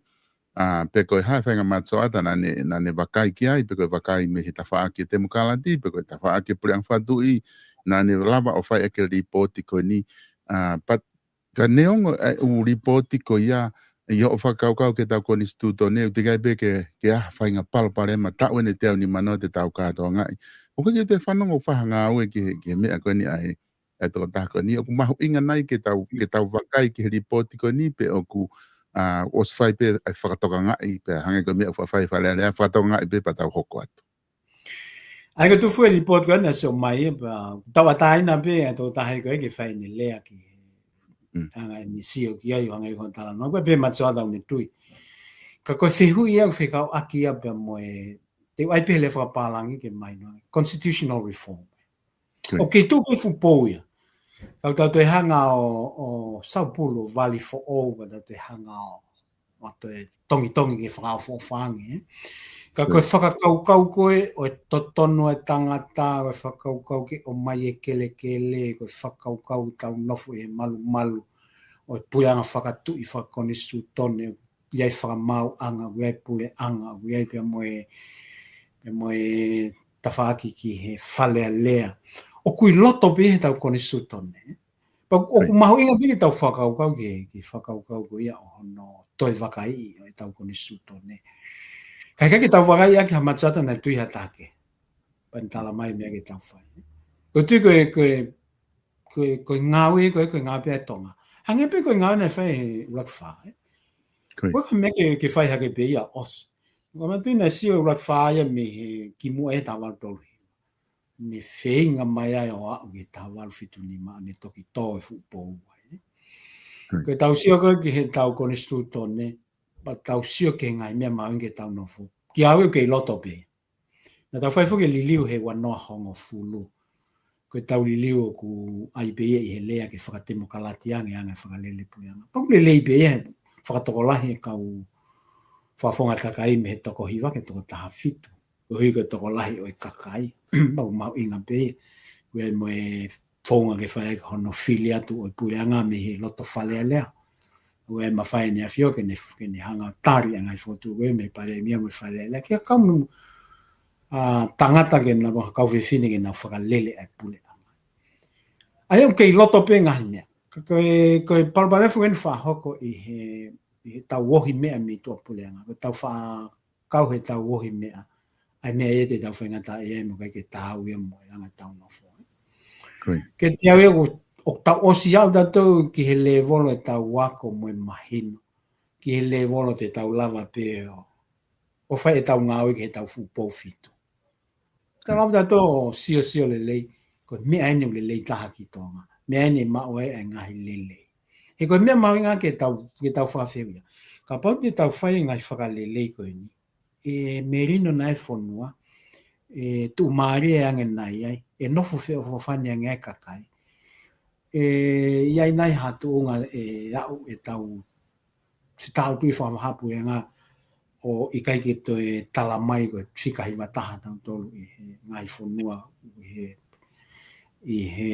ʻA, pe ko e hā e faʻahinga matasioʻata naʻa ne, naʻa ne vakai ki ai, pe ko e vakai mei he tafaʻaki e temokalati, pe ko e tafaʻaki e puleʻanga fakatuʻi, naʻa ne lava ʻo fai ʻaki e lipooti ko eni. ʻA, but ka neongo e ʻū lipooti ko ia, ʻi hoʻo fakakaukau ki heʻetau konisitūtone, ʻoku teʻeki ai pē ke, ke ʻi ai ha faʻahinga palopalema taʻu eni ʻe teau nima noa te tau kātoangaʻi. ʻOku ʻikai ke u toe fanongo ʻoku fai ha ngāue ki he, ki he meʻa ko eni ʻa e, ʻa e tokotaha ko eni. ʻOku mahuʻinga nai ke tau, ke tau vakai ki he lipooti ko eni pe ʻoku, ʻa, ʻosi fai pē ʻa e fakatokangaʻi pe hangē ko e meʻa ʻoku faʻa fai ʻe Fale Alea, fakatokangaʻi pē pea tau hoko atu. ʻA ia ko e tuʻu foʻi lipooti ko eni naʻe ʻosi ʻomai, pea tauʻatāina pē ʻa e tokotaha ko ē ke fai ʻene lea ki he Mm. anga ʻene sio ki ai ʻo hangē ko e talanoa ko ē pē matasioʻata ʻoku ne tui. Ka ko e fehuʻi ia ʻoku fekauʻaki ia pea mo e, te u ʻai pē he lea fakapālangi ke mahino, constitutional reform. Ko ia. ʻOku kei tuʻu pē fuʻu pou ia. Ka ʻoku tau toe hanga ʻo, ʻo saupulu, vali foʻou, ka tau toe hanga ʻo, ʻo toe tongitongi ke fakaʻofoʻofa ange, ē. Ka ko e Ko ia. fakakaukau ko ē ʻo e totonu e tangata, ko e fakakaukau ke ʻomai e kelekele, ko e fakakaukau tau nofo ʻi he malumalu ʻo e puleʻanga fakatuʻi fakakonisitūtone, ʻi ai fakamaauʻanga, ʻi ai puleʻanga, ʻi ai pea mo e, pea mo e tafaʻaki ki he Fale Alea. ʻOku ʻi loto pē heʻetau konisitūtone. Pea ʻoku Right. mahuʻinga pē ke tau fakakaukau ki he, ki he fakakaukau ko ia ʻo hono toe vakaiʻi ʻo ʻetau konisitūtone. Ka ʻikai ke tau vakaiʻi ʻaki ha matasioʻata naʻe tui ha taha kehe. Pea ne tala mai meʻa ke tau fai. Ko e tui ko e, ko e, ko e, ko e ngāue, ko e, ko e ngāue pē ʻa Tonga. Hangē pē ko e ngāue naʻe fai ʻe he ʻUluaki Fā, ē. Ko ia. Ko e meʻa ke, ke fai hake pē ia ʻosi. Ko e meʻa tui naʻe sio ʻUluaki Fā ia mei he kimuʻa ʻi he taha valu tolu hiva. Ne feinga mai ai ʻo aʻu ki he taha valu fitu nima, ne toki tō e fuʻu pou ai, ē. Ko ia. Ko ʻetau sio ko ē ki heʻetau konisitūtone, pea tau sio ki he ngaahi meʻa mahuʻinga ke tau nofo. Kiate au ʻoku kei loto pē. Naʻa tau fai foki e liliu he ua noa hongofulu. Ko ʻetau liliu ʻoku ʻai pē ia ʻi he lea ke fakatemokalati ange, ange fakalele puleʻanga. Pea ʻoku lelei pē ia he fakatokolahi e kau fakafofonga kakai mei he toko hiva ki he toko taha fitu. Koeʻuhi ko e tokolahi ʻo e kakai. Pea ʻoku mahuʻinga pē ia. Ko e mo e founga ke fai ai hono fili atu ʻo e puleʻanga mei he loto Fale Alea. ʻOku ʻi ai e mafai ʻEne ʻAfio ke ne, ke ne hanga ʻo tali ʻa e ngaahi fokotuʻu ko ē mei he Palēmia mo e Fale Alea. Ke kau mo, ʻa, tangata ke nau, kau fefine ke nau fakalele ʻa e puleʻanga. ʻA ia ʻoku kei loto pē ngaahi meʻa. Ka ko e, ko e palopalema foki eni ʻoku faʻa hoko ʻi he, ʻi heʻetau ohi meʻa mei tuʻapuleʻanga. Ko ʻetau faʻa kau heʻetau ohi meʻa. ʻA e meʻa ia te tau faingataʻaʻia ai mo ʻikai ke taau ia mo e anga ʻetau nofo. Ko ia. Kiate au ʻoku, ʻoku tau ʻosi aʻu tautolu ki he lēvolo ʻetau ako mo e mahino. Ki he lēvolo te tau lava pē ʻo, ʻo fai ʻetau ngāue ki heʻetau fuʻu pou fitu. Tau lava tautolu ʻo siosio lelei, ko e meʻa eni ʻoku lelei taha ki Tonga. Meʻa eni ʻe maʻu ai e ngaahi lelei. He ko e meʻa mahuʻinga ke tau, ke tau fakafehuʻia. Kapau te tau fai e ngaahi fakalelei ko eni, ʻe melino nai e fonua, ʻe tuʻumālie ange nai ai, ʻe nofo feʻofoʻofani ange ai e kakai. ʻE ʻi ai nai ha tuʻunga ʻe aʻu ʻetau fetaulaki fakamahapuʻanga ʻo ʻikai ke toe tala mai ko e fika hiva taha tautolu ʻi he ngaahi fonua, ʻi he, ʻi he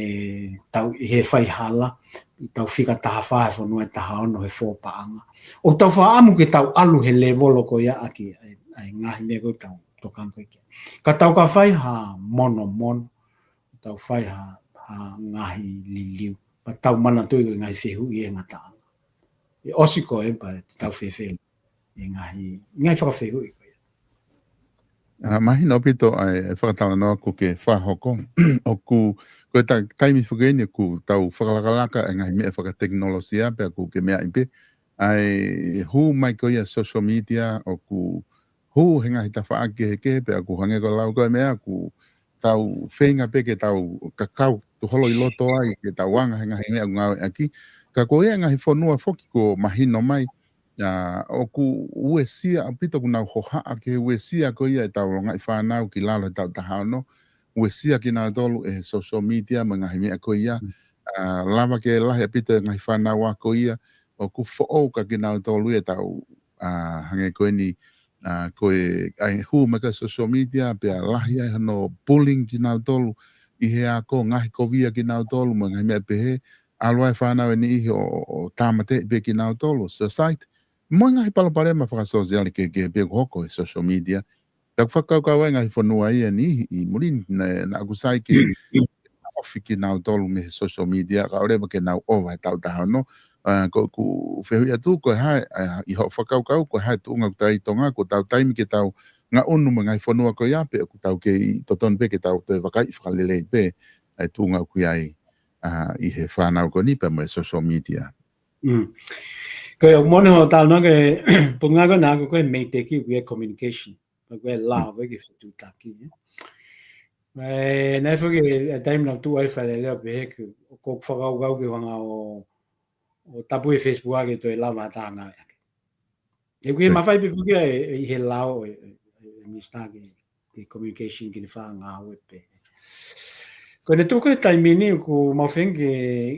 tau, ʻi he faihala, ʻi tau fika taha fā he fonua ʻe taha ono he fō paʻanga. ʻOku tau fakaʻamu ke tau ʻalu he lēvolo ko ia ʻaki ʻa e, ʻa e ngaahi meʻa ko ē ʻoku tau tokanga ko ē ki ai. Ka tau ka fai ha monomono, tau fai ha, ha ngaahi liliu. Pea tau manatuʻi ko e ngaahi fehuʻi ʻe ngataʻanga. ʻE ʻosi ko ē pea tau fefelu. ʻE ngaahi, ngaahi fakafehuʻi ko ia. ʻA, mahino ʻaupito ʻa e fakatalanoa ʻoku ke fakahoko. ʻOku, ko e ta-, taimi foki eni ʻoku tau fakalakalaka e ngaahi meʻa fakatekinolosia pea ʻoku ke meaʻi pē. ʻA e hū mai ko ia social media ʻoku hū he ngaahi tafaʻaki kehekehe pea ʻoku hangē ko e lau ko e meʻa ʻoku tau feinga pē ke tau kakau, tau holo ʻi loto ai ke tau anga he ngaahi meʻa ʻoku ngāueʻaki. Ka ko ia e ngaahi fonua foki kuo mahino mai, ʻa, ʻoku uesia ʻaupito ʻoku nau hohaʻa ke uesia ko ia ʻetau longaʻi fānau ki lalo he taʻu taha ono. Uesia kinautolu ʻe he social media mo e ngaahi meʻa ko ia. Mm. ʻA, lava ke lahi ʻaupito e ngaahi fānau ako ia. ʻOku foʻou kia kinautolu ia ʻetau, ʻa, hangē ko eni, ʻa, ko e, ʻa e hū mai ko ē social media, pea lahi ai hono bullying kinautolu. ʻi he ako, ngaahi kovi ia kinautolu mo e ngaahi meʻa pehē, ʻalu ai e fānau ʻe niʻihi ʻo, ʻo, ʻo tāmateʻi pē kinautolu, suicide. Mo e ngaahi palopalema fakasōsiale kehekehe pē ʻoku hoko he social media. Pea ʻoku fakakaukau ai e ngaahi fonua ia ʻe niʻihi ʻi muli ni, naʻa, naʻa ʻoku sai ke ofi kinautolu mei he social media, kae ʻoleva ke nau ʻova he taʻu taha ono. ʻA, ko ʻeku fehuʻi atu, ko e hā, ʻa, ʻi hoʻo fakakaukau, ko e hā e tuʻunga ʻoku tau ʻi ai ʻi Tonga, ko ʻetau taimi ke tau ngaʻunu mo e ngaahi fonua ko ia, pe ʻoku tau kei totonu pē ke tau toe vakaiʻi fakalelei pē ʻa e tuʻunga ʻoku ʻi ai, ʻa, ʻi he fānau ko eni pea mo e social media. Mm. Ko e moʻoni hoʻo talanoa ki he, potungāue ko ena ʻaku ko e main topic ʻoku ʻi ai e communication. Pea ko e lao, ko e ki he fetuʻutaki, ē. ʻE, naʻe foki, ʻa e taimi naʻa ku tuʻu ai fakalelei pē he ʻoku, ʻoku ou fakakaukau ke u hanga ʻo, ʻo tapui e Facebook ʻaʻaku ke toe lava ha taha ngāueʻaki. ʻOku ʻi ai e mafai pē foki ʻa e, ʻi he lao ʻo e, ʻe, ʻe, ʻe Minisitā ki he, ki he Communication ki he fanga ngāue pē. Ko ʻene tuʻu ko e taimi ni ʻoku mau feinga ke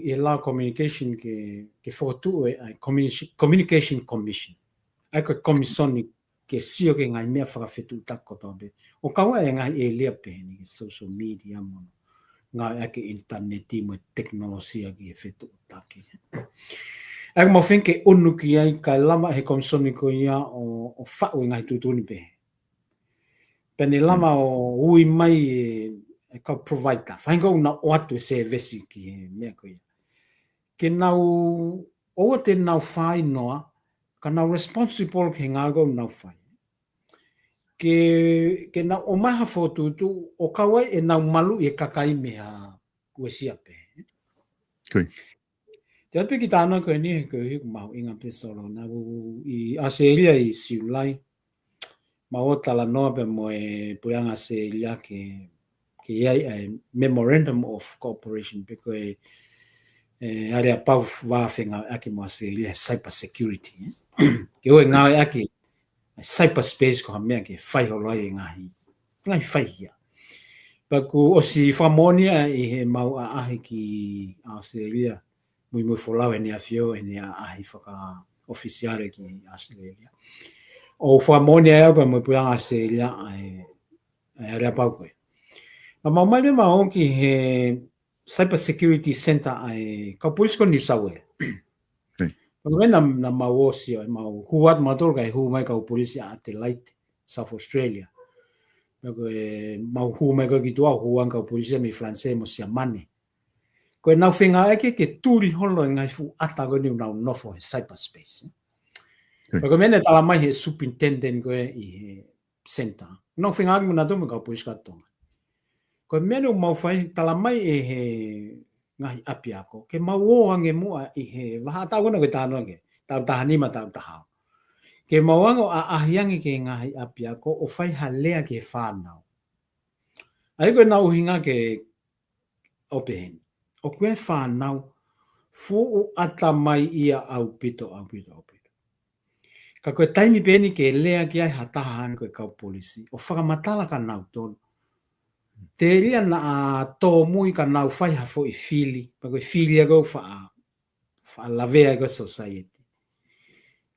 ʻi he lao communication ke, ke fokotuʻu e, ʻa e communication, Communication Commission. ʻA ia ko e komisoni ke sio ki he ngaahi meʻa fakafetuʻutaki kotoa pē. ʻO kau ai e ngaahi ʻēlia pehē ni ki he social media mo e ngāueʻaki e ʻinitaneti mo e tekinolosia ki he fetuʻutaki. ʻA ia ʻoku mau feinga ke ʻunu ki ai kae lava he komisoni ko ia ʻo, ʻo faʻu e ngaahi tuʻutuʻuni pehē. Pea ne lava ʻo ui mai e, e kau provider. Faʻahinga ʻoku nau ʻoatu e sēvesi ki he meʻa ko ia. Ke nau, ʻoua te nau fai noa, ka nau responsible ki he ngāue ʻoku nau fai. Ke, ke nau ʻomai ha fokotuʻutuʻu ʻo kau ai ʻenau maluʻi e kakai mei ha uesia pē. Ko ia. Te u ʻoatu pē kiʻi talanoa ko eni, ko e ʻuhinga mahuʻinga pē Solo. Naʻa ku ʻi ʻAositelēlia ʻi Siulai. Mau ō ʻo talanoa pē mo e puleʻanga ʻAositelēlia ke, ke ʻi ai e Memorandum of Cooperation pe ko e, e, aleapau fekauʻaki mo ʻAositelēlia he cyber security, ē. Ke ʻoua ʻe ngāueʻaki e cyberspace ko ha meʻa ke fai holo ai e ngaahi, ngaahi faihia. Pea kuo ʻosi fakamoʻoni ia ʻi heʻemau ʻaʻahi ki ʻAositelēlia, muimui folau ʻe ʻEne ʻAfio ʻi heʻene ʻaʻahi fakaʻofisiale ki ʻAositelēlia. ʻO fakamoʻoni ai au pea mo e puleʻanga ʻAositelēlia ʻa e, ʻa e aleapau ko ē. Pea mau ō mai leva ʻo aʻu ki he Cyber Security Center ʻa e kau polisi ko New South Wales. Pea ko ē naʻa, naʻa mau ō ʻo sio, ʻe mau hū atu mautolu kae hū mai kau polisi ʻa Adelaide, South Australia. Pea ko ē mau hū mai ko ē ki tuʻa, hū ange kau polisi mei Falanisē mo Siamane. Ko ʻenau feinga ʻaʻaku ke tuli holo e ngaahi fuʻu ʻata ko eni ʻoku nau nofo he cyberspace. Pea ko e meʻa naʻe tala mai he superintendent ko ē ʻi he center. Nau feinga ʻaʻaku mo nautolu mo e kau polisi ko ē ʻa Tonga. Ko e meʻa naʻa mau fai, tala mai ʻe he ngaahi ʻapiako ke mau ō ange muʻa ʻi he vahaʻa taʻu ko ena ko e talanoa ki ai, taʻu taha nima, taʻu taha ono. Ke mau ō ange ʻo ʻaʻahi ange ki he ngaahi ʻapiako ʻo fai ha lea ki he fānau. ʻA ia ko ʻenau ʻuhinga ke ʻo pehē ni. ʻOku ʻi ai e fānau fuʻu ʻatamai ia ʻaupito, ʻaupito, ʻaupito. Ka ko e taimi pē eni ke lea ki ai ha taha hangē ko e kau polisi, ʻo fakamatala kia nautolu. Telia naʻa tōmui ka nau fai ha foʻi fili, pea ko e fili ia ko ē ʻoku faʻa, faʻa lavea ai ko ē society.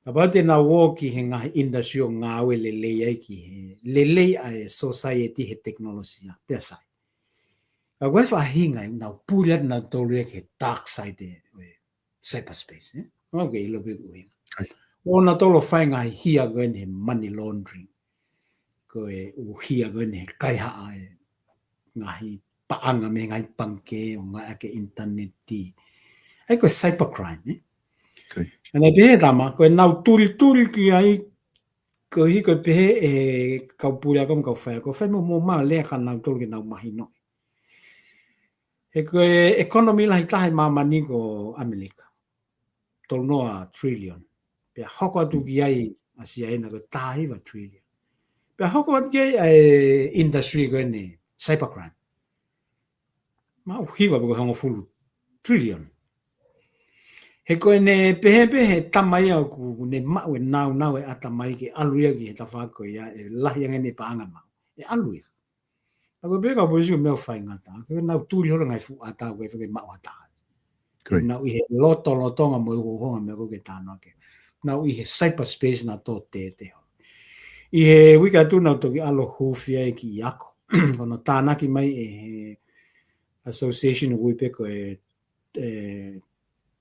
Kapau te nau ō ki he ngaahi industry ʻo ngāue lelei ai ki he, lelei ʻa e society he tekinolosia, pea sai. Ka ko e faʻahinga ʻoku nau puli atu nautolu ia ki he dark side ʻo e cyberspace, ē? ʻOku ke ʻilo pē ʻoku ʻuhinga. ʻOku nau tolo fai ngaahi hia ko eni he money laundering. Ko e ʻū hia ko eni he kaihaʻa e ngaahi paʻanga mei he ngaahi pangikē ʻo ngāueʻaki e ʻinitaneti. ʻA ia ko e cybercrime, ē? ʻA ia naʻe pehē ʻe he tama, ko ʻenau tulituli ki ai, koeʻuhi ko e pehē ʻe he kau puleako mo e kau faiako, fai mo mo ma lea kia nautolu ke nau mahinoʻi. He ko e economy lahi taha ʻi māmani ko ʻAmelika. Tolu noa trillion. Pea hoko atu ki ai ʻa Siaina ko e taha hiva trillion. Pea hoko atu ki ai ʻa e industry ko eni cybercrime. Maʻu hiva pe ko e hongofulu trillion. He ko ʻene pehē pē he tama ia ʻoku ne maʻu e nāunau e ʻatamai ke ʻalu ia ki he tafaʻaki ko ia ʻe lahi ange ʻene paʻanga maʻu. ʻE ʻalu ia. Ka ko e pehē kau polisi ko e meʻa ʻoku faingataʻa. Ke nau tuli holo e ngaahi fuʻu ʻata ko ē ke maʻu ha taha. Ko ia. Nau ʻi he lotolotonga mo e uhouhonga meʻa ko ē ke talanoa ki ai. Nau ʻi he cyberspace naʻa tō tētē holo. ʻI he uike ʻa tuʻa naʻa ku toki ʻalu ʻo huufi ai e kiʻi ako. Ko hono tānaki mai ʻe he association ʻoku ui pē ko e, e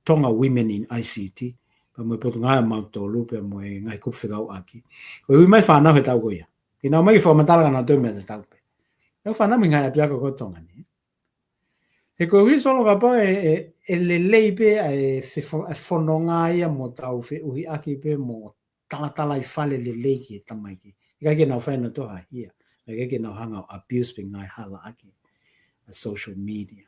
Tonga Women in I C T, pea mo e Potungāue ʻa mautolu, pea mo e ngaahi kupu fekauʻaki. Ko e ui mai fānau he taʻu ko ia. Ke nau ō mai ke fakamatala kia nautolu e meʻa tatau pē. ʻE fānau mei he ngaahi ʻapiako ko Tonga ni. He koeʻuhi Solo kapau ʻe, ʻe, ʻe lelei pē ʻa e fefo-, ʻa e fononga ia mo tau feʻuhiʻaki pē mo talatalaifale lelei ki he tamaiki. ʻIkai ke nau fai ʻenautolu ha hia. ʻIkai ke nau hanga ʻo abuse pe ngaahi hala ʻaki ʻa e social media.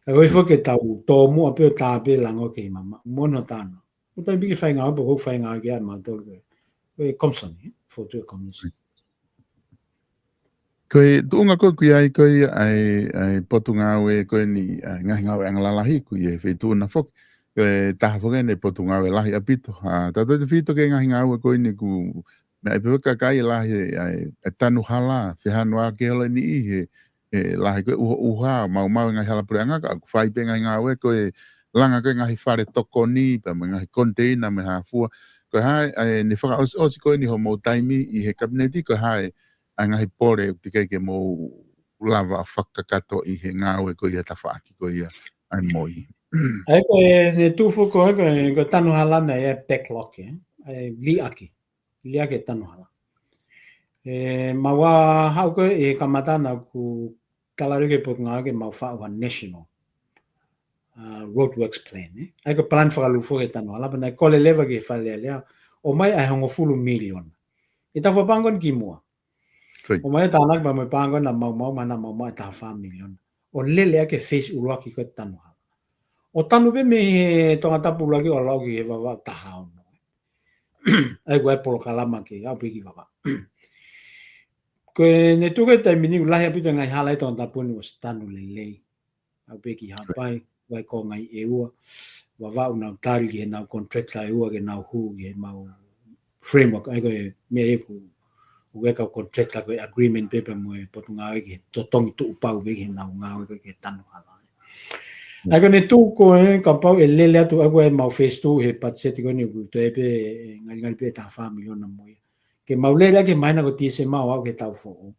Ka ko e foki ke tau tōmuʻa pē ʻo tā pē lango ke mama. Mono tano. ʻO tai piki fai ngāue, pea ko e fai ngāue ki ai ʻa mautolu ko e, ko e komisoni, ē? Fotu e komisoni. Ko e tuʻunga ko ē ʻoku ʻi ai ko ē ʻa e, ʻa e Potungāue ko eni, ʻa e ngaahi ngāue anga lalahi ʻoku ʻi he feituʻu na foki. Ko e taha foki eni e Potungāue lahi ʻaupito. ʻA, tautefito ki he ngaahi ngāue ko eni ʻoku meʻa ai pē kakai lahi ʻa e, ʻa e tanu hala, fehānua ke holo eni ʻi he, ʻe lahi ko e ʻuhoʻuha, maumau e ngaahi hala puleʻanga ka ʻoku fai pē ngaahi ngāue ko e langa ko e ngaahi fale tokoni, pea mo e ngaahi koniteina mo e hā fua. Ko e hā, ʻa e, ne fakaʻosiʻosi ko eni hoʻomou taimi ʻi he kapineti, ko e hā e, ʻa e ngaahi pole ʻoku teʻeki ai ke mou lava ʻo fakakakato ʻi he ngāue ko ia tafaʻaki ko ia ʻa e moi. ʻA ia ko e, ne tuʻu foki ko e, ko e, ko e tanu hala na ʻa e backlog, ē? ʻA e liʻaki. Liʻaki e tanu hala. ʻE, mau ō haʻu ko ē he kamata na ʻoku tala lelei ki he Potungāue ke mau faʻu ha national, uh, roadworks plan, ē? ʻA ia ko e plan fakalūkufua ki he tanu hala, pea naʻe kole leva ki he Fale Alea, ʻomai ʻa e hongofulu miliona. ʻI he taʻu fakapaʻanga ni kimuʻa. Ko ia. ʻOmai e tānaki pea mo e paʻanga na maumau, mana maumau ʻe taha fā miliona. ʻO lele ʻaki e phase ʻuluaki ko e tanu hala. ʻO tanu pē mei he Tongatapu ʻuluaki ʻo aʻu ki he Vavaʻu taha ono. ʻA ia ko e polokalama ke aʻu pē ki Vavaʻu. Ko e ne tuʻu ko ē taimi ni ʻoku lahi ʻaupito e ngaahi hala ʻi Tongatapu ni ʻosi tanu lelei. Aʻu pē ki Haʻapai, Vaikonga ʻi ʻEua. Vavaʻu nau tali ki heʻenau contractor ʻEua ke nau hū ki heʻemau framework, ʻa ia ko e meʻa ʻoku, ʻoku ʻi ai e kau contractor ko e agreement pē pea mo e Potungāue ke totongi tuʻu pau pē ki heʻenau ngāue ko ē ke tanu hala. ʻA ia ko e ne tuʻu ko ē kapau ʻe lele atu, ʻa ia ko e mau phase two he patiseti ko eni ʻoku toe pē, ngalingali pē ʻe taha fā miliona mo ia. Ke mau lele ʻaki he māhina ko Tīsema ʻo aʻu ki he taʻu foʻou.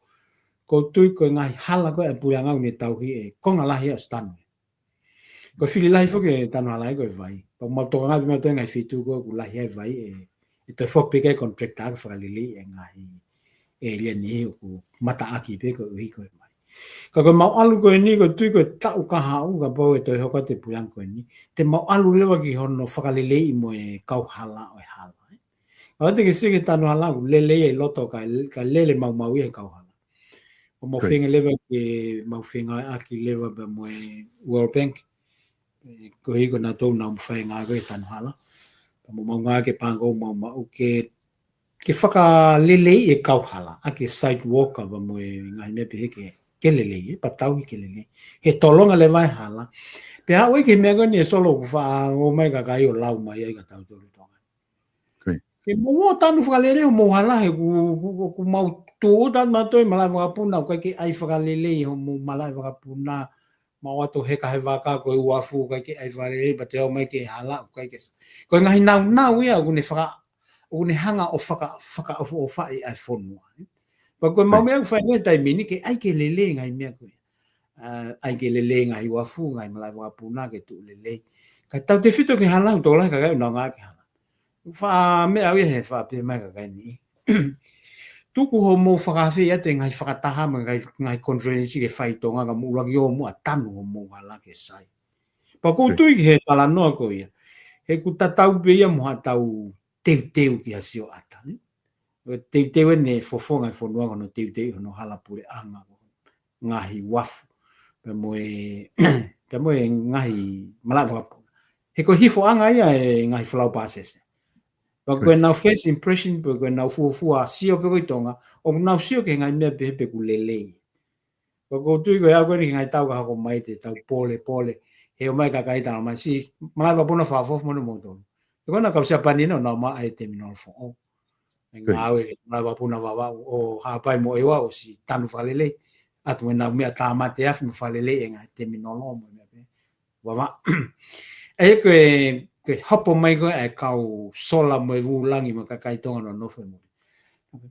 ʻOku ou tui ko e ngaahi hala ko ē ʻa e puleʻanga ʻoku ne tauhi e konga lahi ʻosi tanu. Ko e fili lahi foki e tanu hala ia ko e vai. Pea mau tokanga pē mautolu he ngaahi feituʻu ko ē ʻoku lahi ai e vai ʻe, ʻe toe foki pē ki he contractor ke fakaleleiʻi e ngaahi, ʻe, ʻēlia ni ʻoku mataʻaki pē koeʻuhi ko e vai. Ka ko e mau ʻalu ko eni ʻoku ou tui ko e taʻu kahaʻu kapau ʻe toe hoko atu e puleʻanga ko eni, te mau ʻalu leva ki hono fakaleleiʻi mo e kau hala ʻo e hala. ʻA ia te ke sio ki he tanu hala ʻoku lele ia ʻi loto ka, ka lele maumau ia he kau hala. ʻO mau feinga leva ke mau feinga ʻaki leva pea mo e World Bank. ʻE, koeʻuhi ko nautolu naʻa mau fai ngāue ko ē he tanu hala. Pea mo mau ngāue ki he paʻanga ʻoku mau maʻu ke, ke fakaleleiʻi e kau hala, ʻaki e sidewalk pea mo e ngaahi meʻa pehē ke, ke lelei, ʻe, pea tauhi ke lelei. He tolonga leva e hala. Pea aʻu ai ki he meʻa ko eni ʻe Solo ʻoku faʻa ō mai kakai ʻo lau mai ai kia tautolu Tonga. Ko ia. Ke mou ō tanu fakalelei hoʻomou hala he ʻoku, ʻoku, ʻoku mau tūʻuta atu mautolu ʻi he malaʻe vakapuna, ʻoku ʻikai ke ʻai fakalelei hoʻomou malaʻe vakapuna, mau ō atu heka he vaka ko e uafu, ʻoku ʻikai ke ʻai fakalelei, pea te ō mai ki he hala, ʻoku ʻikai ke sa-, ko e ngaahi nāunau ia, ʻoku ne faka-, ʻoku ne hanga ʻo faka-, fakaʻofoʻofaʻi ʻa e fonua. Pea ko e mau meʻa ʻoku fai he taimi ni ke ʻai ke lelei ngaahi meʻa ko ia. ʻA, ʻai ke lelei ngaahi uafu, ngaahi malaʻe vakapuna ke tuʻu lelei. Ka tautefito ki he hala ʻoku tokolahi kakai ʻoku nau ngāue ki he hala. ʻOku faʻa meʻa au ia he faʻa pehē mai kakai ni. Tuku hoʻomou fakaafeʻi atu e ngaahi fakataha mo e ngaahi, ngaahi conference ke fai ʻi Tonga ka mou ʻuluaki ō muʻa tanu hoʻomou hala ke sai. Pea ʻoku ou tui ki he talanoa ko ia. He ʻoku tatau pē ia mo haʻatau teuteu ki ha sioʻata, ē? ʻO teuteu ʻene fofonga e fonua ko hono teuteu hono hala puleʻanga, ngaahi uafu, pea mo e, pea mo e ngaahi malaʻe vakapuna. He ko e hifoʻanga ia e ngaahi folau pāsese. Pea ko ʻenau first impression, pe ko ʻenau fuofua sio pē ko ē ʻi Tonga, ʻoku nau sio ki he ngaahi meʻa pehē pe ʻoku lelei. Pea ʻoku ou tui ko e aʻu ko eni ki he ngaahi taʻu ka hoko mai te tau pōlepole. He ō mai kakai tala mai si, malaʻe vakapuna fakaʻofoʻofa mo moutolu. He ko ʻena kau Siapani ʻoku nau maʻu e terminal foʻou. ʻE ngāue malaʻe vakapuna Vavaʻu ʻo Haʻapai mo ʻEua ʻosi tanu fakalelei. ʻAtu mo ʻenau meʻa tāmate afi mo fakalelei e ngaahi terminal mo e meʻa pē. Vavaʻu. ʻE ko e, ko e hopo mai ko ē e kau sola mo e vūlangi mo e kakai Tonga ʻoku nau nofo ʻi muli.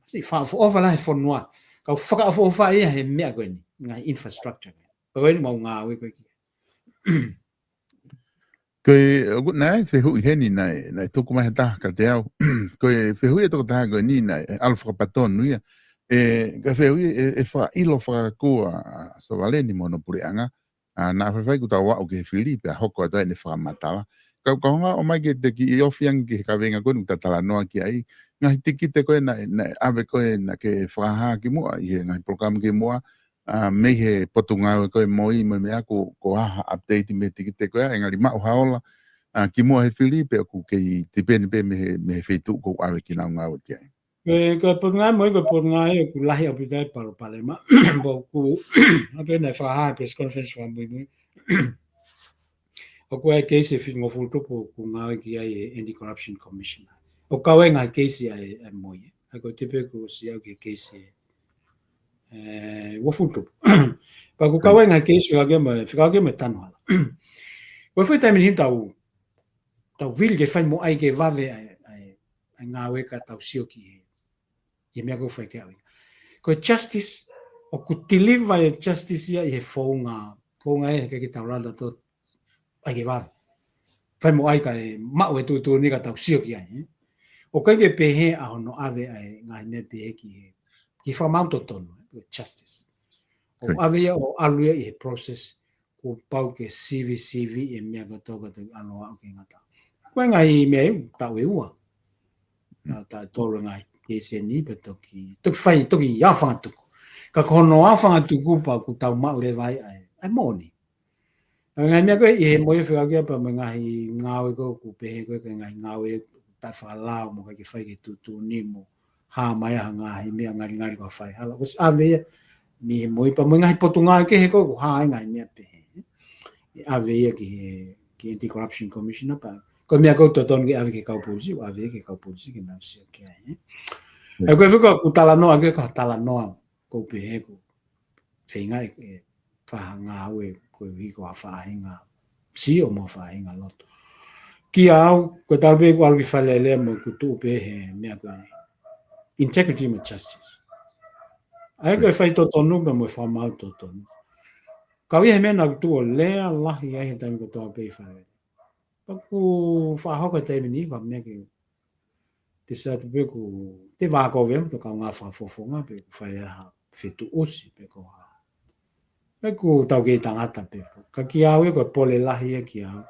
Si fakaʻofoʻofa lahi e fonua. Kau fakaʻofoʻofa ia he meʻa ko eni. Ngaahi infrastructure. Ko eni mau ngāue ko ē ki ai. Ko e, ʻoku, naʻe fehuʻi heni naʻe, naʻe tuku mai ha taha kiate au. Ko e fehuʻi ʻa e tokotaha ko eni naʻe ʻalu fakapatonu ia. ʻE, ka fehuʻi ʻe, ʻe fakaʻilo fakakū ʻa Savaleni mo hono puleʻanga. ʻA, naʻa faifai kuo tau aʻu ki he fili pea hoko atu ai ʻene fakamatala. Ka, ka hanga ʻo ʻomai ke te kiʻi ofi ange ki he kaveinga ko eni ʻoku ta talanoa ki ai. Ngaahi tikite ko ē naʻe, naʻe ʻave ko ē naʻa ke fakahā kimuʻa ʻi he ngaahi polokalama kimuʻa, ʻa, mei he potungāue ko ē mo e, mo e meʻa ko, ko e hā ha update mei he tikite ko ia, ʻe ngali maʻu ha ola, ʻa, kimuʻa he fili pe ʻoku kei tipeni pē mei he, mei he feituʻu ʻoku ʻave kinautolu ki ai. Ko e, ko e potungāue mo e, ko e potungāue ʻoku lahi ʻaupito ai e palopalema. Pea ʻoku, ʻa pē naʻe fakahā he press conference fakamuimui. ʻOku ʻi ai e keisi ʻe fitungofulu tupu ʻoku ngāue ki ai e Anti-Corruption Commissioner. ʻOku kau ai e ngaahi keisi ʻa e, ʻa e MOI. ʻA ia ko e tipe ʻoku ʻosi aʻu ki he keisi ʻe, ʻe, uofulu tupu. Pea ʻoku kau ai e ngaahi keisi fekauʻaki mo, fekauʻaki mo e tanu hala. Ko e foʻi taimi ni tau, tau vili ke fai mo ʻai ke vave ʻa e, ʻa e, ʻa e ngāue ka tau sio ki he, ki he meʻa ʻoku fai ki ai. Ko e justice, ʻoku deliver e justice ia ʻi he founga, founga ʻe he ke tau lala to ʻai ke vave. Fai mo ʻai kae maʻu e tuʻutuʻuni ka tau sio ki ai, ē. ʻOku ʻikai ke pehē ʻa hono ʻave ʻa e ngaahi meʻa pehē ki he, ki he fakamaau totonu, ē, justice. ʻOku ʻave ia ʻo ʻalu ia ʻi he process, kuo pau ke sivi, sivi e meʻa kotoa ka toki ʻalu ʻo aʻu ki he ngataʻanga. Ko e ngaahi meʻa ʻe ua, taʻu ʻe ua. Taʻu ʻe tolu e ngaahi keisi ni pea toki, toki fai, toki aofangatuku. Ka ko hono aofangatuku pea ʻoku tau maʻu leva ai ʻa e, ʻa e moʻoni. ʻA e ngaahi meʻa ko ē ʻi he MOI ʻe fekauʻaki pea mo e ngaahi ngāue ko ē ʻoku pehē ko ē ko e ngaahi ngāue taʻefakalao mo ʻikai ke fai ki he tuʻutuʻuni mo hā mai ha ngaahi meʻa ngalingali ko e faihala. ʻOsi ʻave ia mei he MOI pea mo e ngaahi potungāue kehe ko ē ʻoku hā ai e ngaahi meʻa pehē. ʻE ʻave ia ki he, ki he Anti-Corruption Commissioner pea ko e meʻa ʻoku totonu ke ʻave ki he kau polisi, ʻave ki he kau polisi ke nau sio ki ai, ē. ʻA ia ko e fika ʻoku talanoa ki ai ko e talanoa ʻoku pehē ʻoku feinga ʻe, ʻe fakangāue koeʻuhi ko ha faʻahinga sio mo ha faʻahinga loto. Kiate au, ko e talu pē ʻeku ʻalu ki Fale Alea mo ʻeku tuʻu pē he meʻa ko eni. Integrity mo justice. ʻA ia ko e faitotonu pea mo e fakamaau totonu. Kau ia he meʻa naʻa ku tuʻu ʻo lea lahi ai he taimi kotoa pē ʻi Fale Alea. Pea ʻoku fakahoko he taimi ni, ko e meʻa ke te sa tu pē ʻoku te vā ko vea, to kaungā fakafofonga pē ʻoku fai ha fetuʻusi pē ko ha. Pea ʻoku tau kei tangata pē. Ka kiate au ia ko e pole lahi ia kiate au.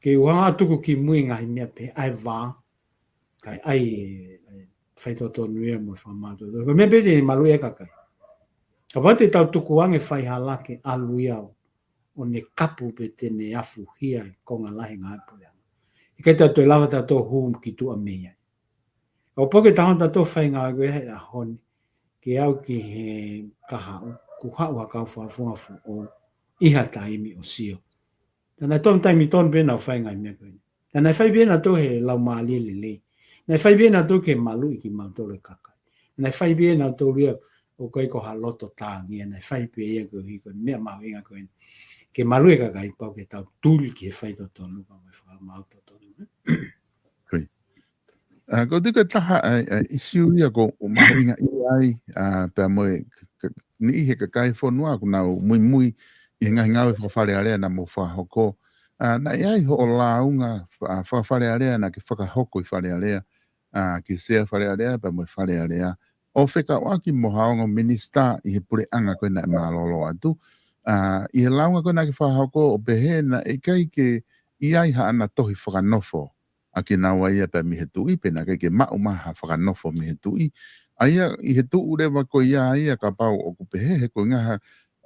Ke u hanga ʻo tuku ki mui e ngaahi meʻa pehē ʻa e vā, kae ʻai e, e faitotonu ia mo e fakamaau totonu. Ko e meʻa pē te maluʻi e kakai. Kapau te tau tukuange e faihala ke ʻalu ia ʻo ʻo ne kapu pe te ne afuhia e konga lahi e ngāue puleʻanga. ʻIkai te tau toe lava tautolu ʻo hū ki tuʻa mei ai. ʻO pau ke tau hanga tautolu ʻo fai e ngāue ko ē he ʻaho ni, ke aʻu ki he kahaʻu, kuo haʻu ha kau fakafofonga foʻou ʻi ha taimi ʻo sio. Naʻe tonu taimi tonu pē naʻa nau fai e ngaahi meʻa ko eni. Naʻe fai pē ʻenautolu he laumālie lelei. Naʻe fai pē ʻenautolu ke maluʻi kimautolu e kakai. Naʻe fai pē ʻenautolu ia ʻoku ʻikai ko ha loto tāngia, naʻe fai pē ia koeʻuhi ko e meʻa mahuʻinga ko eni. Ke maluʻi e kakai pau ke tau tuli ki he faitotonu pea mo e fakamaau totonu. Koia. ʻA, ko e tiko e taha ʻa e, ʻa e ʻisiū ia ʻoku mahuʻinga ʻi ai, ʻa, pea mo e k-, k-, niʻihi he kakai e fonua ʻoku nau muimui ʻi he ngaahi ngāue faka-Fale Alea naʻa mou fakahoko. ʻA, naʻe ʻi ai hoʻo lāunga, ʻa, faka-Fale Alea naʻa ke fakahoko ʻi Fale Alea, ʻa, ki he Sea Fale Alea, pea mo e Fale Alea. ʻO fekauʻaki mo ha ongo minisitā ʻi he puleʻanga ko ē naʻe mālōlō atu. ʻA, ʻi he lāunga ko ē naʻa ke fakahoko ʻo pehē naʻe ʻikai ke ʻi ai haʻana tohi fakanofo ʻa kinaua ia pea mei he tuʻi, pe naʻe ʻikai ke maʻu mai ha fakanofo mei he tuʻi. ʻA ia, ʻi he tuʻu leva ko ia ia kapau ʻoku pehē he ko e ngaahi,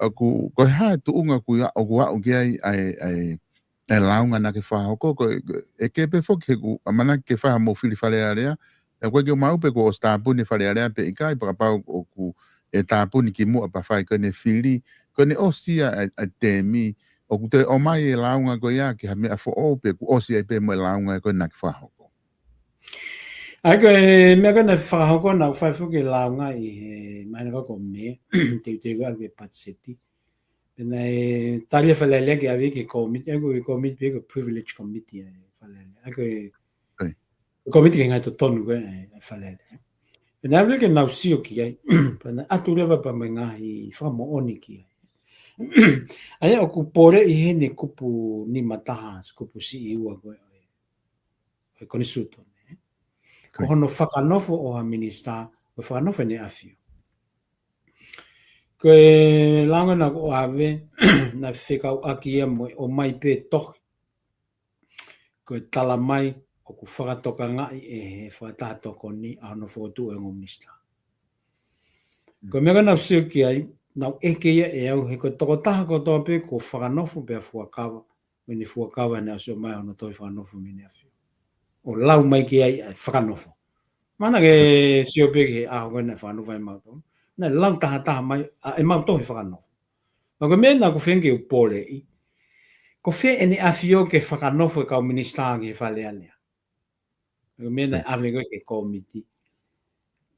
ʻoku, ko e hā e tuʻunga ʻoku ia, ʻoku aʻu ki ai ʻa e, ʻa e, ʻa e lāunga naʻa ke fakahoko, ko e, ko e, ʻe kei pē foki he ʻoku ʻamanaki ke fai haʻamou fili Fale Alea, ʻe ʻikai ke u maʻu pe kuo ʻosi tāpuni Fale Alea pe ʻikai, pea kapau ʻoku ʻe tāpuni kimuʻa pea fai ko ʻene fili, ko ʻene ʻosi ia ʻa e, ʻa e tēmi, ʻoku toe ʻomai e lāunga ko ia ki ha meʻa foʻou pe kuo ʻosi ai pē mo e lāunga ko ē naʻa ke fakahoko. ʻA ia ko e meʻa ko ē naʻe fakahoko naʻa ku fai foki e lāunga ʻi he māhina ko ē ko Mē, teuteu ʻalu ki he patiseti. Pea naʻe tali ʻe Fale Alea ke ʻave ki he kōmiti, ʻa ia ko e kōmiti pē ko e privilege committee ʻa Fale Alea. ʻA ia ko e Koia. Kōmiti ki he ngaahi totonu ko ē ʻa Fale Alea. Pea naʻe ʻave ke nau sio ki ai, pea naʻe ʻatu leva pea mo e ngaahi fakamoʻoni ki ai. ʻA ia ʻoku poleʻi heni kupu nima taha, kupu siʻi ua ko ē ʻo e konisitūtone. Ko hono fakanofo ʻo ha minisitā, ko e fakanofo ʻEne ʻAfio. Ko e langa naʻe ʻave, naʻe fekauʻaki ia mo e ʻomai pē tohi. Ko e tala mai ʻoku fakatokangaʻi ʻe he fakataha tokoni ʻa hono fokotuʻu e ongo minisitā. Ko e meʻa ko ē naʻe sio ki ai, naʻe ʻeke ia ʻe au, he ko e tokotaha kotoa pē kuo fakanofo pea fuakava, ʻene fuakava naʻe ʻosi ʻomai hono tohi fakanofo mei he ʻAfio. ʻO lau mai ki ai ʻa e fakanofo. Mana ke sio pē ki he ʻaho ko ē naʻe fakanofo ai mautolu. Naʻe lau tahataha mai, ʻa, ʻemau tohi fakanofo. Pea ko e meʻa naʻa ku feinga ke u poleʻi. Ko fē ʻEne ʻAfio ke fakanofo e kau minisitā ki he Fale Alea. Ko e meʻa naʻe ʻave ko ē ki he kōmiti.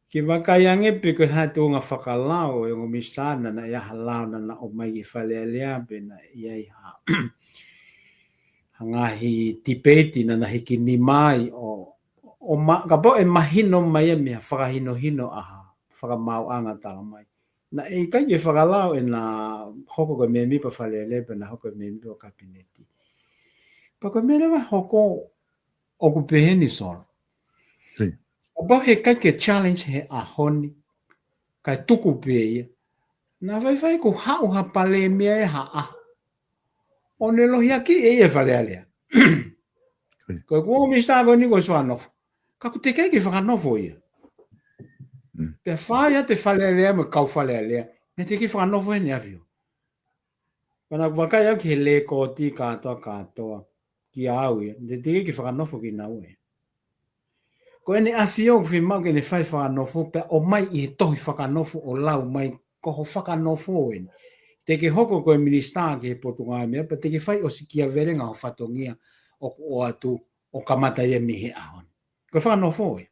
Ke vakai ange pē ko e hā e tuʻunga fakalao e ongo minisitā naʻa, naʻe ʻi ai ha lao naʻa na ʻomai ki he Fale Alea pe naʻe ʻi ai ha, ha ngaahi tipeiti naʻa na hiki nima ai ʻo, ʻo ma-, kapau ʻe mahino mai ia mei ha fakahinohino ʻa ha fakamaauʻanga tala mai. Naʻe ʻikai ke fakalao ʻena hoko ko e mēmipa Fale Alea pe na hoko ko e mēmipa Kapineti. Pea ko e meʻa leva hoko ʻoku pehē ni Solo. Kapau he ʻikai ke challenge he ʻaho ni, kae tuku pē ia. Naʻa faifai kuo haʻu ha palēmia ʻe ha ʻaho ʻo ne lohiakiʻi ʻe ia e Fale Alea. Ko e ongo minisitā ko eni kuo ʻosi fakanofo. Ka ʻoku teʻeki ai ke fakanofo ia. Pea fai atu e Fale Alea mo e kau Fale Alea, naʻe teʻeki fakanofo ʻEne ʻAfio. Pea naʻa ku vakai au ki he lēkooti kātoa kātoa, kia au ia, naʻe teʻeki ke fakanofo kinaua ia. Ko ʻEne ʻAfio ʻoku fiemaʻu ke ne fai fakanofo, pea ʻomai ʻi he tohi fakanofo ʻo lau mai, ko ho fakanofo eni. Te ke hoko ko e minisitā ki he Potungāue Meʻa, pea te ke fai ʻo sikia velenga ho fatongia ʻoku ʻoatu ʻo kamata ia mei he ʻaho ni. Ko e fakanofo ia.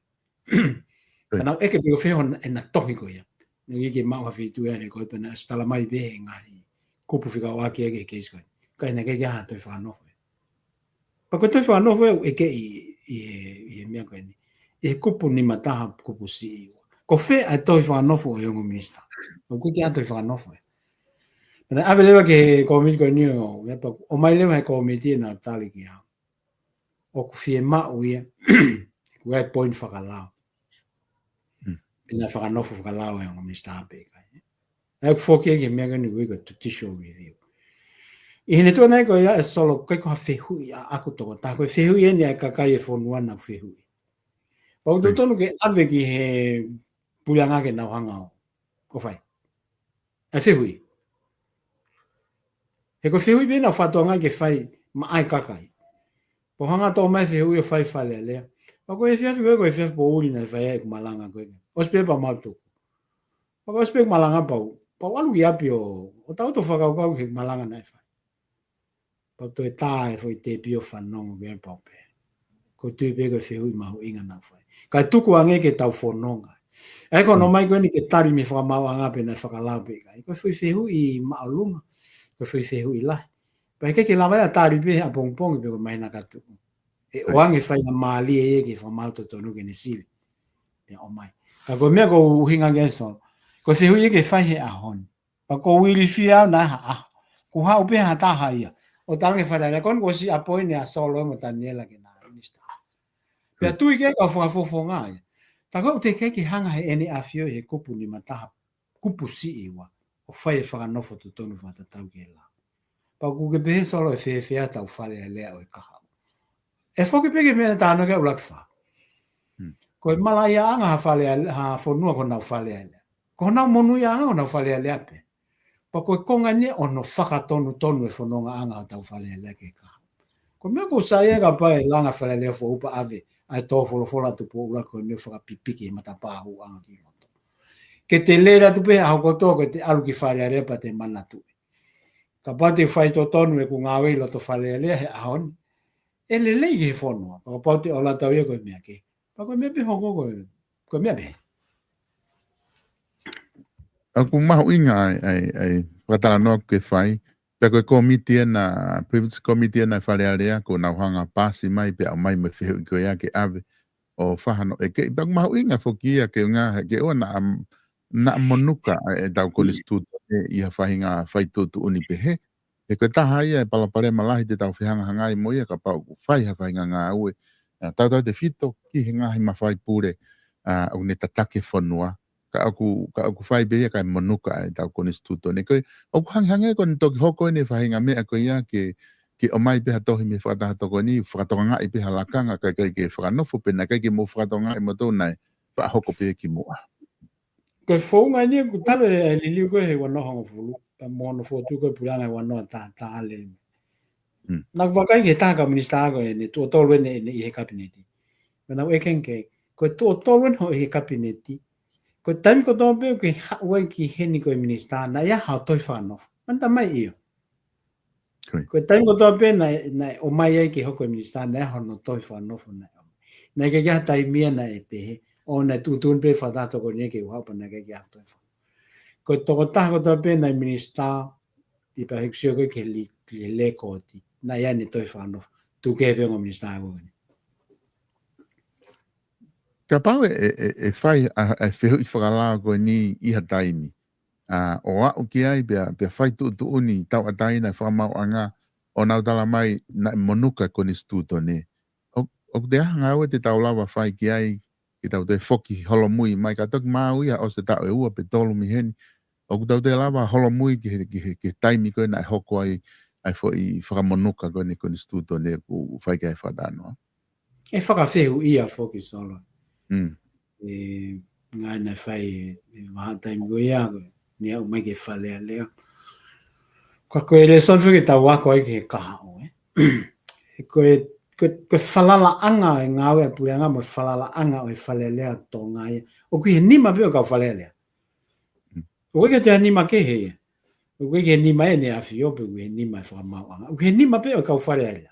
Ka naʻe ʻeke pē ko fē hono ʻena tohi ko ia. Naʻe ʻikai ke maʻu ha feituʻu ia he ko e pē naʻe ʻosi tala mai pē he ngaahi kupu fekauʻaki ʻaki e keisi ko ē. Ka ʻe naʻe ʻikai ke ʻi ai ha tohi fakanofo ia. Pea ko e tohi fakanofo ia ʻoku ʻeke ʻi, ʻi he, ʻi he meʻa ko eni. ʻI he kupu nima taha kupu siʻi ua. Ko fē ʻa e tohi fakanofo ʻo e ongo minisitā. ʻOku ʻikai ke ʻi ai ha tohi fakanofo ia. Pea naʻe ʻave leva ki he kōmiti ko eni ʻo, ʻomai leva he kōmiti ʻena ʻo tali ki ai. ʻOku fiemaʻu ia, ʻoku ʻi ai e poini fakalao. Pea naʻe fakanofo fakalao e ongo minisitā pe ʻikai. ʻA ia ʻoku foki ia ki he meʻa ko eni ʻoku ui ko e judicial review. ʻI heʻene tuʻu ʻanai ko ia ʻe Solo, ʻikai ko ha fehuʻi ʻaʻaku tokotaha, ko e fehuʻi eni ʻa e kakai e fonua naʻa nau fehuʻi. Pea ʻoku totonu ke ʻave ki he puleʻanga ke nau hanga ʻo, ʻo fai ʻa e fehuʻi. He ko e fehuʻi pē naʻa nau fakatokangaʻi ke fai maʻa e kakai. Pea hanga ʻo toʻo mai e fehuʻi ʻo fai Fale Alea. Pea ko e efiafi ko ē, ko e efiafi poʻuli naʻe fai ai ʻeku malanga ko ē. ʻOsi pē pea mau tuku. Pea ko e ʻosi pē ʻeku malanga pea u, pea u ʻalu ki ʻapi ʻo, ʻo tau toe fakakaukau ki he malanga naʻe fai. Pea u toe tā e foʻi tēpile ʻo fanongo ki ai pea u pehē, ʻoku ou tui pē ko e fehuʻi mahuʻinga naʻa ku fai. Kae tuku ange ke tau fononga. ʻA ia ko hono ʻomai ko eni ke tali mei he fakamaauʻanga pe naʻe fakalao pe ʻikai. Ko e foʻi fehuʻi māʻolunga. Ko e foʻi fehuʻi lahi. Pea ʻikai ke lava ia ʻo tali pē he ʻapongipongi pe ko e māhina ka tuʻu. ʻE ʻoange faingamālie ia ke fakamaau totonu ke ne sivi. Pea ʻomai. Ka ko e meʻa ʻoku ou ʻuhinga ki ai Solo. Ko e fehuʻi ia ke fai he ʻaho ni. Pea ʻoku ou ilifia au naʻe ha ʻaho. Kuo haʻu pē ha taha ia. ʻO talaange Fale Alea ko eni kuo ʻosi appoint ʻa Solo mo Taniela ke na minisitā. Pea tui ki ai kau fakafofonga ia. Tā ko ē ʻoku teʻeki ai ke hanga he ʻEne ʻAfio he kupu nima taha, kupu siʻi ua, ʻo fai e fakanofo totonu fakatatau ki he lao. Pea ʻoku ke pehē Solo ʻe fēfē ʻetau Fale Alea ʻo e kahaʻu. ʻE foki pē ki he meʻa naʻe talanoa ki ai ʻUluaki Fā. Ko e malaiaʻanga ha Fale Alea, ha fonua ko honau Fale Alea. Ko honau monūʻiaʻanga ko honau Fale Alea pē. Pea ko e konga eni ʻo hono fakatonutonu e fonongaʻanga ʻo hotau Fale Alea ki he kahaʻu. Ko e meʻa ʻoku sai ai kapau ʻe langa Fale Alea foʻou pea ʻave ʻa e tō folofola Tupou ʻUluaki ko eni ʻo fakapipiki he matapā hūʻanga ki loto. Ke te lele atu pē he ʻaho kotoa ko ʻete ʻalu ki Fale Alea pea te manatuʻi. Kapau te u fai totonu ʻeku ngāue ʻi loto Fale Alea he ʻaho ni, ʻe lelei ki he fonua. Kapau te u ʻalu atu au ia ko e meʻa kehe. Pea ko e meʻa pē hoko ko e, ko e meʻa pē. ʻOku mahuʻinga ʻa e, ʻa e, ʻa e fakatalanoa ʻoku ke fai. Pea ko e kōmiti ʻena, privilege committee ʻena Fale Alea, ʻoku nau hanga ʻo paasi mai, pea ʻomai mo e fehuʻi ko ia ke ʻave ʻo fakahoko e ke, pea ʻoku mahuʻinga foki ia ke ʻuhinga, ke ʻoua naʻa, naʻa monuka ʻa e, ʻetau konisitūtone. ʻi ha faʻahinga fai tuʻutuʻuni pehē. He ko e taha ia e palopalema lahi te tau fehangahangai mo ia kapau ʻoku fai ha faʻahinga ngāue, ʻa, tautautefito ki he ngaahi mafai pule, ʻa, ʻoku ne tataki e fonua. Ka ʻoku, ka ʻoku fai pē ia kae monuka ʻetau konisitūtone. Ko e, ʻoku hangehangē ko eni toki hoko eni e faʻahinga meʻa ko ia ke, ke ʻomai pē ha tohi mei he fakataha tokoni, fakatokangaʻi pē ha lakanga, kae ʻikai ke fakanofo pē, naʻe ʻikai ke mou fakatokangaʻi moutolu naʻe faʻa hoko pē kimuʻa. Ko e founga eni ʻoku talu e liliu ko ē he ua noa hongofulu, pea mo hono fokotuʻu ko e puleʻanga he ua noa taha taha lele. Hmm. Naʻa ku vakai ki he taha kau minisitā ko eni, tuʻo tolu eni, eni ʻi he kapineti. Pea naʻa ku ʻeke ange, ko e tuʻo tolu eni hoʻo ʻi he kapineti, ko e taimi kotoa pē ʻoku ke haʻu ai ki heni ko e minisitā, naʻe ʻi ai haʻo tohi fakanofo? Mana ta mai ʻio. Ko ia. Ko e taimi kotoa pē naʻe, naʻe ʻomai ai ke hoko e minisitā, naʻe ʻi ai hono tohi fakanofo naʻe ʻomai. Naʻe ʻikai ke ʻi ai ha taimi ia naʻe pehē, ʻo naʻe tuʻutuʻuni pē fakataha tokoni ke u haʻu pea naʻe ʻikai ke ʻi ai ha tohi fakanofo. Ko e tokotaha kotoa pē naʻe minisitā, ʻi pea hekusio ko ē ki he li-, ki he lēkooti, naʻe ʻi ai ʻene tohi fakanofo. Tuku kehe pē ongo minisitā ko eni. Kapau ʻe, ʻe, ʻe, ʻe fai ʻa, ʻa e fehuʻi fakalao ko eni ʻi ha taimi, ʻa, ʻo aʻu ki ai pea, pea fai tuʻutuʻuni tauʻatāina e fakamaauʻanga ʻo nau tala mai naʻe monuka e konisitūtone. ʻO, ʻoku ʻi ai ha ngāue te tau lava fai ki ai, ke tau toe foki holomui mai, ka toki maau ia ʻosi e taʻu ʻe ua pe tolu mei heni. ʻOku tau toe lava holomui ki he, ki he, ki he taimi ko ē naʻe hoko ai ʻa e foʻi fakamonuka ko eni e konisitūtone ʻoku fai ki ai e fakatalanoa. ʻE fakafehuʻia foki, Solo. Mm. ʻE, ngaahi naʻe fai, ʻe, vahaʻa taimi ko ia, ko e, ne aʻu mai ki he Fale Alea. Ka ko e lēsoni foki ke tau ako ai ki he kahaʻu, ē. Ko e, ko e, ko e falalaʻanga e ngāue ʻa e puleʻanga mo e falalaʻanga ʻo e Fale Alea ʻo Tonga ia. ʻOku ʻi he nima pē ʻo e kau Fale Alea. Mm. ʻOku ʻikai ke toe ʻi he nima kehe ia. ʻOku ʻikai ke ʻi he nima ʻEne ʻAfio pe ʻoku ʻi he nima e fakamaauʻanga. ʻOku ʻi he nima pē ʻo e kau Fale Alea.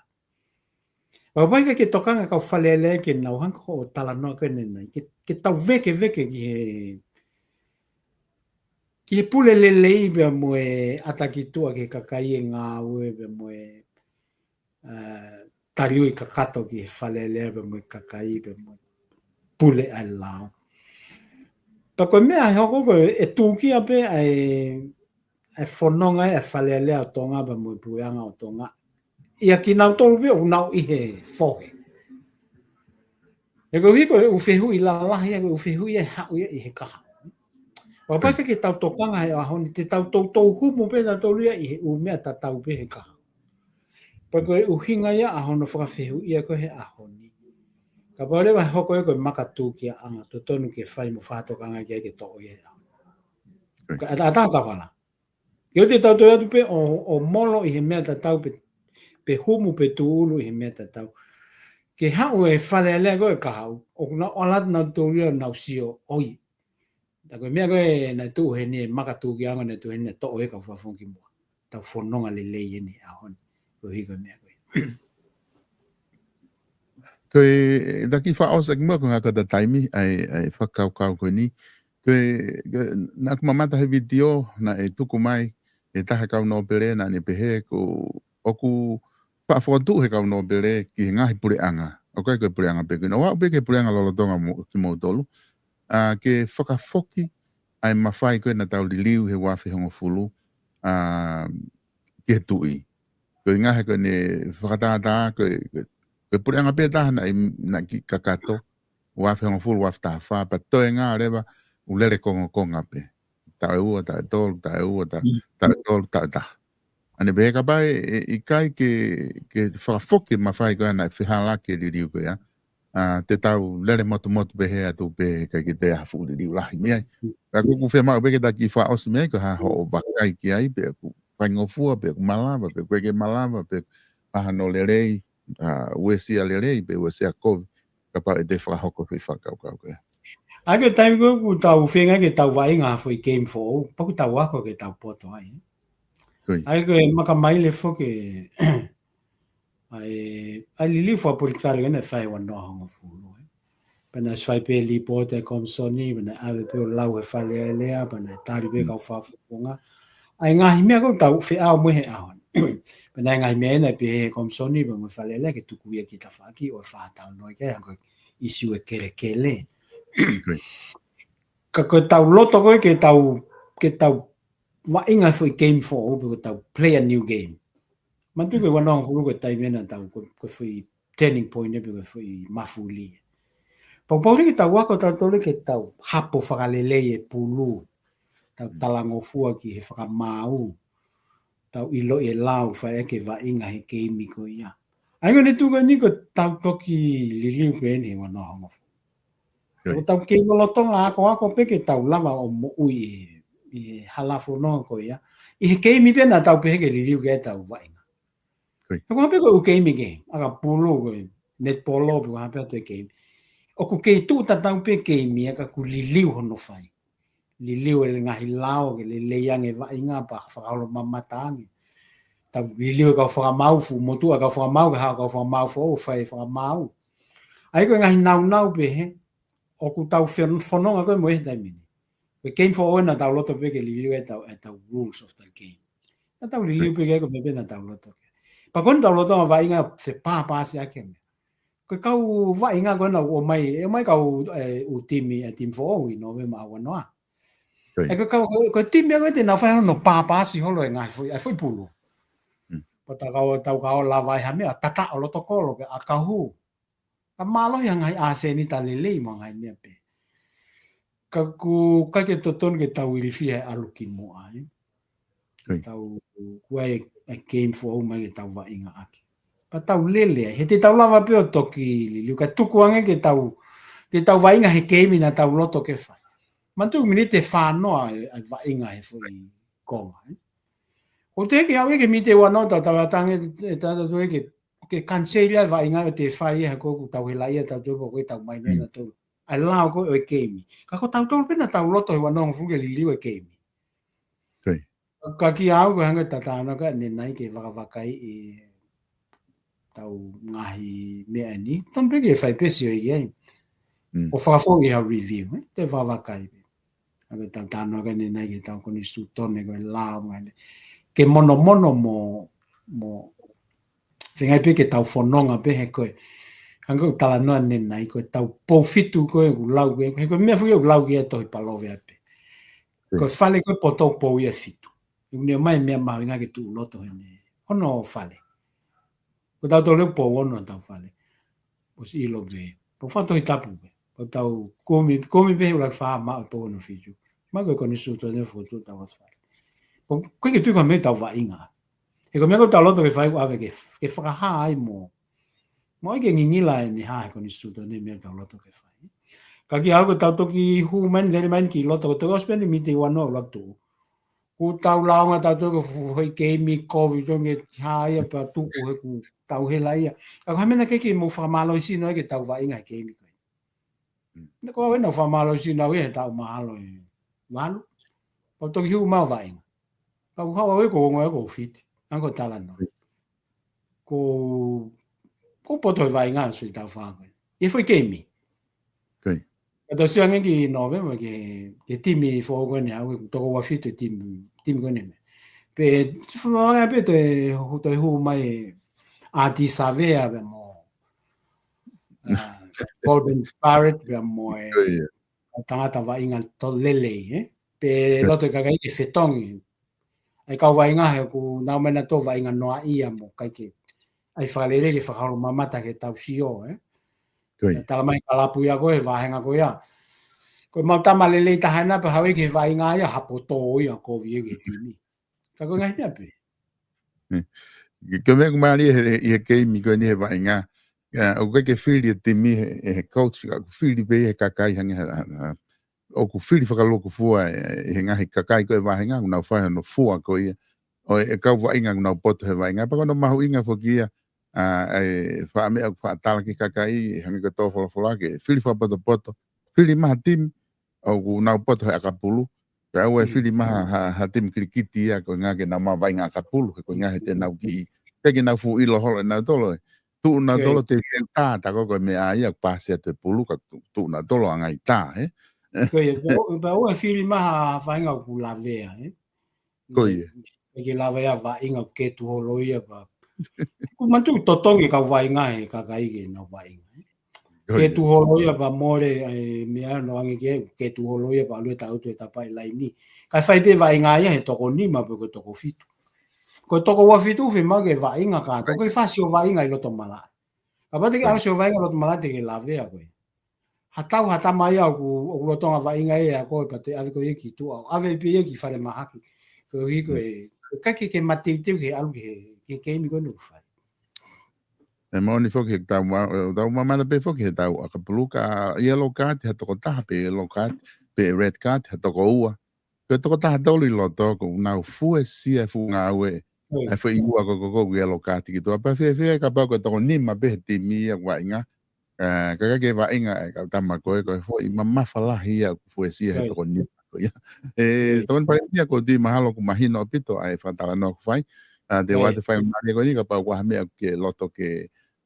Pea ʻoku ʻikai ke tokanga e kau Fale Alea ke nau hanga ʻo talanoa ko eni nai. Ke, ke tau vekeveke ki he, ki he pule lelei pea mo e ʻata ki tuʻa ki he kakai e ngāue pea mo e, ʻa, taliui kakato ki he Fale Alea pea mo e kakai pea mo e pule ʻa e lao. Pea ko e meʻa ʻe hoko ko e, ʻe tūkia pē ʻa e, ʻa e fononga ʻa e Fale Alea ʻo Tonga pea mo e puleʻanga ʻo Tonga. ʻIa kinautolu pē ʻoku nau ʻi he fohe. He koeʻuhi ko e ʻū fehuʻi lalahi ia, ko e ʻū fehuʻi ia ʻe haʻu ia ʻi he kahaʻu. Pea kapau ʻe ʻikai ke tau tokanga he ʻaho ni, te tau toutou humu pē tautolu ia ʻi he ʻū meʻa tatau pē he kahaʻu. Pea ko e ʻuhinga ia ʻa hono fakafehuʻia ko ē he ʻaho ni. Kapau leva ʻe hoko ia ko e makatūkiaʻanga, totonu ke fai mo fakatokanga ki ai ke toʻo ia he ʻaho ni. Ko ia. Ka ʻata, ʻata, ʻata fala. Ke ʻoua te tau toe atu pē ʻo, ʻo molo ʻi he meʻa tatau pe, pe humu pe tūʻulu ʻi he meʻa tatau. Ke haʻu e Fale Alea ko ē he kahaʻu, ʻoku nau ʻalu atu nautolu ia ʻo nau sio, ʻoi. Tā ko e meʻa ko ē naʻe tuʻu heni, e makatūkiaʻanga naʻe tuʻu heni naʻe toʻo ʻe he kau fakafofonga kimuʻa. Tau fononga lelei eni he ʻaho ni. Koeʻuhi ko e meʻa ko ē. Ko e, ʻe taki fakaʻosi ʻaki muʻa ko e ngaahi ko ʻeta taimi, ʻa e, ʻa e fakakaukau ko eni. Ko e, ko e, naʻa ku mamata he vitiō, naʻe tuku mai, ʻe taha e kau nōpele, naʻa ne pehē, ko, ʻoku faʻa fokotuʻu he kau nōpele ki he ngaahi puleʻanga. ʻOku ʻikai ko e puleʻanga pē ko eni. ʻO aʻu pē ki he puleʻanga lolotonga mo, kimoutolu. ʻA, ke fakafoki ʻa e mafai ko ē naʻa tau liliu he ua afe hongofulu, ʻa, ki he tuʻi. Ko e ngaahi ko eni fakatātā, ko e, ko e, ko e puleʻanga pē taha naʻe, naʻe kei kakato, ua afe hongofulu, ua afe taha fā, pea toe ngā leva, ʻoku lele kongokonga pē. Taʻu ʻe ua, taʻu ʻe tolu, taʻu ʻe ua, taʻu, mm, taʻu ʻe tolu, taʻu ʻe taha. ʻA ē pē kapau ʻe, ʻe ʻikai ke, ke fakafoki e mafai ko ē naʻe fehālaaki e liliu ko ia. ʻA, te tau lele motumotu pē he ʻatu pē he ʻikai ke toe ʻi ai ha fuʻu liliu lahi mei ai. Mm. Ka ʻoku ou fiemaʻu pē ke taki fakaʻosi mei ai, ko e hā hoʻo vakai ki ai, pe ʻoku faingofua, pe ʻoku malava, pe ʻoku ʻikai ke malava, pe ʻoku ʻi ai hano lelei, ʻa, uesia lelei, pe uesia kovi, kapau ʻe toe fakahoko e foʻi fakakaukau ko ia. ʻA ia ko e taimi ko ē ʻoku tau feinga ke tau vaʻinga ha foʻi game foʻou, pea ʻoku tau ako ke tau poto ai. Ko ia. ʻA ia ko e makamaile foki, ʻa e, ʻa e liliu fakapolitikale ko ē naʻe fai ua noa hongofulu, ē. Pea naʻe ʻosi fai pē lipooti ʻa e komisoni, pea naʻe ʻave pē ʻo lau he Fale Alea, pea naʻe tali pē, mm, kau fakafofonga. ʻA e ngaahi meʻa ko ē ʻoku tau feʻao mo ia he ʻaho ni. Pea naʻe ngaahi meʻa ena pē he komisoni, pea mo e Fale Alea ke tuku ia ki tafaʻaki ʻo fakatalanoa ki ai, hangē ko e ʻisiū e kelekele. Ko ia. Ka ko ʻetau loto ko ē ke tau, ke tau vaʻinga foʻi game foʻou pe ko ʻetau play a new game. Manatuʻi ko e ua noa hongofulu ko e taimi ena ʻetau ko, ko e foʻi turning point pe ko e foʻi mafuli. Paupau lelei ke tau ako tautolu ke tau hapo fakalelei e pulu. Tau talangofua ki he fakamaau. Tau ʻiloʻi e lao fai ʻaki e vaʻinga he keimi ko ia. ʻA ia ko e tuʻu ko eni ko ʻetau toki liliu pē eni he ua noa hongofulu. Ko ʻetau kei lolotonga ako ako pē ke tau lava ʻo moʻui ʻi he hala fononga ko ia. ʻI he keimi pē naʻa tau pehē ke liliu ki ai ʻetau vaʻinga. He ko e hā pē ko e ʻū keimi ke, ʻakapulu ko e netipolo pe ko e hā pē ʻa e keimi. ʻOku kei tuʻu tatau pē keimi ia ka ʻoku liliu hono fai. Liliu e ngaahi lao ke lelei ange vaʻinga pea fakaholomamata ange. Tau liliu e kau fakamaau, fuʻu motuʻa e kau fakamaau, ke haʻu e kau fakamaau foʻou ʻo fai e fakamaau. ʻA ia ko e ngaahi naunau pehē, ʻoku tau fen-, fononga ko ē mo ia he taimi ni. Ko e keimi foʻou ena ʻetau loto pē ke liliu ʻetau, ʻetau rules of the game. Naʻa tau liliu pē ke ko e meʻa pē naʻa tau loto ke. Pea ko eni ʻetau loto ʻa e vaʻinga fepāpāsi ʻaki e meʻa. Ko e kau vaʻinga ko ena ʻoku ʻomai, ʻe ʻomai kau, e, ʻū timi, e timi foʻou ʻi Nōvema ʻa ua noa. ʻE ko e kau, ko e timi ʻa ko ē te nau fai hono pāpāsi holo e ngaahi foʻi, e foʻi pulu. Pea tau kau, tau kau lava e hā meʻa, tata ʻo loto kolo ke ʻakau hū. Ka mālohi ha ngaahi ʻāsenita lelei mo e ngaahi meʻa pē. Ka ʻoku ʻikai ke totonu ke tau ilifia he ʻalu ki muʻa, ē. Tau, ʻoku ʻi ai e game foʻou mai ke tau vaʻinga ʻaki. Pea tau lele ai, he te tau lava pē ʻo toki liliu, ka tuku ange ke tau, ke tau vaʻinga he keimi naʻa tau loto ke fai. Manatuʻi miniti ʻe fā noa e, e vaʻinga he foʻi konga, ē. ʻOku teʻeki ai ke miniti ʻe ua noa tau tau atange, e tau tau ke, ke kaniseli ai e vaʻinga ʻoku te fai he ko ʻoku tau helaʻia tautolu pe ko e tau mai nena tolu. ʻA e lao ko ē ʻo e keimi. Ka ko tautolu pē naʻa tau loto he ua noa hongofulu ke liliu e keimi. Ka kia au ko e hanga tatano ka ne nai ke vakavakai ʻetau ngaahi meʻa ni. Tonu pē ke fai pē sio ki ai. ʻO fakafou ʻi ha review, ē? Te vakavakai pē. Hanga tatano ka ne nai ke tau konisitūtone ko e lao ngaahi meʻa. Ke monomono mo, mo fengai pē ke tau fononga pē he ko e. Hanga ʻo talanoa ne nai ko e tau pou fitu ko e ʻoku lau ke, he ko e meʻa foki ʻoku lau ke tohi Palōvepi. Ko e fale ko e poto pou ia fitu. ʻOku ne ʻomai meʻa mahuʻinga ke tuʻu loto heni. Ono fale. Ko tautolu ʻoku pou ono tau fale. ʻOsi ʻilo pē. Pea fai Tohi Tapu pē. Pea tau kumi, kumi pē he ʻuluaki fā maʻu e pou ono fitu. Mai ko e konisitūtone fotu tau atu fale. Pea ʻoku ʻikai ke tuʻu ka meʻa tau vaʻinga. He ko e meʻa ko ē tau loto ke fai ʻoku ʻave ke, ke fakahā ai mo. Mo ʻai ke ngingila ʻene hā he konisitūtone meʻa tau loto ke fai. Ka kia au ko e tau toki hū mai, lele mai ki loto ko e toki ʻosi pē eni miniti ʻe ua noa ʻuluaki tuʻu. Ko ʻetau launga tautolu ko e fuʻu foʻi keimi kovi tonu ke hā ia pea tuʻu he ʻoku tau helaʻia. Ka ko e hā e meʻa naʻe ʻikai ke mou fakamālohisino ai ke tau vaʻinga he keimi ko ē. Naʻe ko au ena ʻoku fakamālohisino au ia he taʻu mahalo ʻe valu. Pea u toki hū mai ʻo vaʻinga. Ka u hau au ia ko e ongo ia ko e fiti. Hangē ko e talanoa. Ko, ko e poto he vaʻinga ʻosi tau fā ko ē. ʻI he foʻi keimi. Ka tau sio ange ki Nōvema ki he, ki he timi foʻou ko eni ʻa ʻoku toko ua fitu e timi, timi ko eni. Pea, te fua ange pē toe, toe hū mai ʻa Ati Savea pea mo, ʻa, Gordon Barrett pea mo e, ʻa e tangata vaʻinga tō lelei, ē? Pea loto e kakai ke fetongi. ʻA e kau vaʻinga he ʻoku nau meʻa naʻa tō vaʻinga noaʻia mo ʻikai ke. ʻAi fakalele ke fakaholomamata ke tau sio, ē? Tala mai kalapu ia ko e vāhenga ko ia. Ko e mau tama lelei taha ena pea haʻu ia ki he vaʻinga ia ha poto ia kovi ia ki he timi. Ka ko e ngaahi meʻa pē. Ko e meʻa ʻoku mālie he, he keimi ko eni he vaʻinga. ʻOku ʻikai ke fili e timi he, he coach, ka ʻoku fili pē he kakai hangē ha, ha, ʻoku fili fakalūkufua e, he ngaahi kakai ko e vāhenga, ʻoku nau fai hono fua ko ia. ʻO e kau vaʻinga ʻoku nau poto he vaʻinga. Pea ko hono mahuʻinga foki ia, ʻa e faʻa meʻa ʻoku faʻa tala ki he kakai, hangē ko e tō folofola ke, fili fakapotopoto, fili mai ha timi, ʻoku nau poto he ʻakapulu, pea ʻoua ʻe fili mai ha, ha timi kilikiti ia, ko e ʻuhinga ke nau maʻu vaʻinga ʻakapulu, he ko e ʻuhinga he te nau kiʻi, ʻikai ke nau fuʻu ʻilo holo ʻe nautolu, ē. Tuʻu nautolu te, te tā, tā ko e meʻa ia, pasi atu e pulu, ka tuʻu, tuʻu nautolu ʻo ʻangai tā, ē. Ko ia, pea ʻoua ʻe fili mai ha vaʻinga ʻoku lavea, ē. Ko ia. ʻIkai ke lavea vaʻinga ʻoku ke tuʻu holo ia pea. ʻOku manatuʻi totongi kau vaʻinga he kakai ke nau vaʻinga, ē. Ke tu holo ia pea mole ai mea no ange ke, ke tu holo ia pea ʻalu e tau tu e tapa ʻi laini. Ka fai pē vaʻinga ia he toko nima pe ko e toko fitu. Ko e toko ua fitu fiemaʻu ke vaʻinga kātoa, ko e fasi ʻo vaʻinga ʻi loto malaʻe. Kapau te ke ʻalu ʻo vaʻinga loto malaʻe te ke lavea koe. Ha tau ha tama ia ʻoku, ʻoku lolotonga vaʻinga ia ko e pea te ʻave koe ia ki tuʻa, ʻave pē ia ki fale mahaki. Koeʻuhi ko e, ko e ʻikai ke, ke mateuteu ke ʻalu ki he, ki he keimi ko ē ʻoku fai. ʻE moʻoni foki he tau ma-, ʻe tau mamata pē foki he tau ʻakapulu ka yellow card ha tokotaha pe yellow card pe red card ha toko ua. Ko e tokotaha tolu ʻi loto ʻoku nau fuesia e fuʻu ngāue. ʻE foʻi ua ko ko ko yellow card ki tuʻa pea fēfē kapau ko e toko nima pē he timi ia ʻoku vaʻinga. ʻE, ka ʻikai ke vaʻinga e kau tama ko ē, ko e foʻi mamafa lahi ia ʻoku fuesia he toko nima ko ia. ʻE, Tokoni Palēmia, ʻoku ou tui mahalo ʻoku mahino ʻaupito ʻa e fakatalanoa ʻoku fai. ʻA, te u ʻoatu e faingamālie ko eni kapau ʻoku ʻi ai ha meʻa ʻoku ke loto ke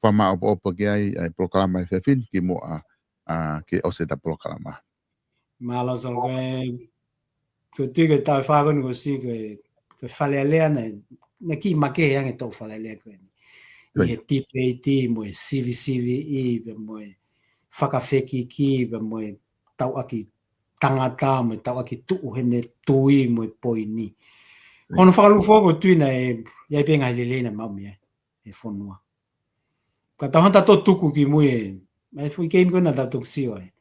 fakamāʻopoʻopo ki ai ʻa e polokalama he efiafi ni kimuʻa, ʻa, ke ʻosi ʻeta polokalama. Mālō Solo, ko e, ko e tui ko e taʻu ʻe fā ko eni kuo ʻosi ko e, ko e Fale Alea naʻe, naʻe kiʻi makehe ange toʻu Fale Alea ko eni. ʻI he tipeiti mo e sivisiviʻi, pea mo e fakafekiki, pea mo e tauʻaki tangata, mo e tauʻaki tuʻu heʻene tui, mo e poini. Hono fakalūkufua ko e tui naʻe, ʻi ai pē ngaahi lelei naʻe maʻu mei he fonua. Ka tau hanga ʻo tuku ki mui e, mai foʻi keimi ko ē naʻa tau toki sio ai.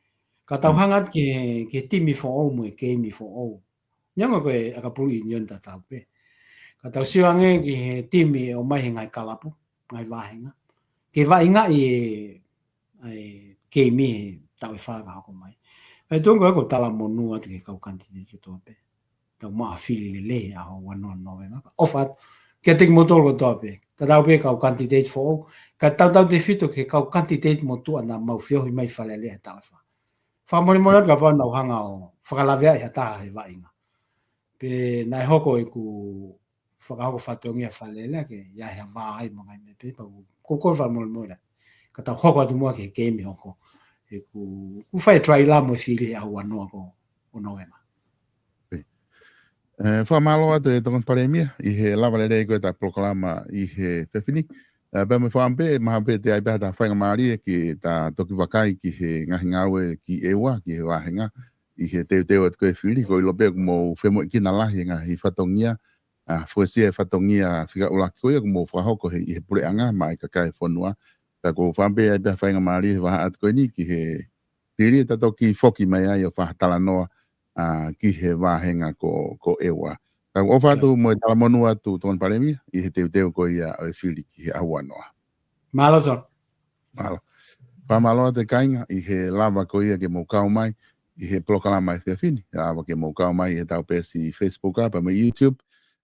Ka tau hanga ki he, ki he timi foʻou mo e keimi foʻou. Neongo ko e ʻakapulu ʻiunioni tatau pē. Ka tau sio ange ki he timi ʻe ʻomai he ngaahi kalapu, ngaahi vāhenga. Ke vaʻingaʻi e, ʻa e keimi he taʻu ʻe fā ka hoko mai. Mai tuʻunga ko e ko talamonū atu ki he kau kanititeiti kotoa pē. Tau maʻu ha fili lelei he ʻaho ua noa Nōvema. ʻOfa atu kiate kimoutolu kotoa pē. Ka tau pē kau kanititeiti foʻou. Ka tau tautefito ki he kau kanititeiti motuʻa naʻa mau feohi mai Fale Alea he taʻu ʻe fā. Fakamolemole atu kapau naʻa ku hanga ʻo fakalaveaʻi ha taha he vaʻinga. Pe naʻe hoko ʻeku fakahoko fatongia Fale Alea ke ʻi ai ha vā ai mo e ngaahi meʻa pē pea ʻoku ou kole fakamolemole. Ka tau hoko atu muʻa ki he keimi hoko. ʻOku, ʻoku fai e trial mo e fili he ʻaho ua noa ko ē ʻo Nōvema. ʻE, fakamālō atu e Tokoni Palēmia, ʻi he lava lelei ko ē ʻeta polokalama ʻi he efiafi ni. ʻE, pea mo e fakaʻamu pē, mahalo pē te ʻi ai pē ha faingamālie ke ta toki vakai ki he ngaahi ngāue ki ʻEua, ki he vāhenga, ʻi he teuteu atu ko ē fili, ko e ʻilo pē ʻoku mou femoʻuekina lahi he ngaahi fatongia, ʻa, fuesia e fatongia fika ʻuluaki ko ia ʻoku mou fakahoko he, ʻi he puleʻanga, maʻa e kakai e fonua. Ka ʻoku ou fakaʻamu pē ʻi ai pē ha faingamālie he vahaʻa atu ko eni ki he fili ʻe ta toki foki mai ai ʻo fakatalanoa, ʻa, ki he vāhenga ko, ko ʻEua. Ka ʻoku ou ʻofa atu mo e talamonū atu Tokoni Palēmia, ʻi he teuteu ko ia ʻo e fili ki he ʻaho ua noa. Mālō Solo. Mālō. Fakamālō atu e kāinga ʻi he lava ko ia ke mou kau mai ʻi he polokalama he efiafi ni, lava ke mou kau mai ʻi heʻetau peesi Facebook pea mo e YouTube,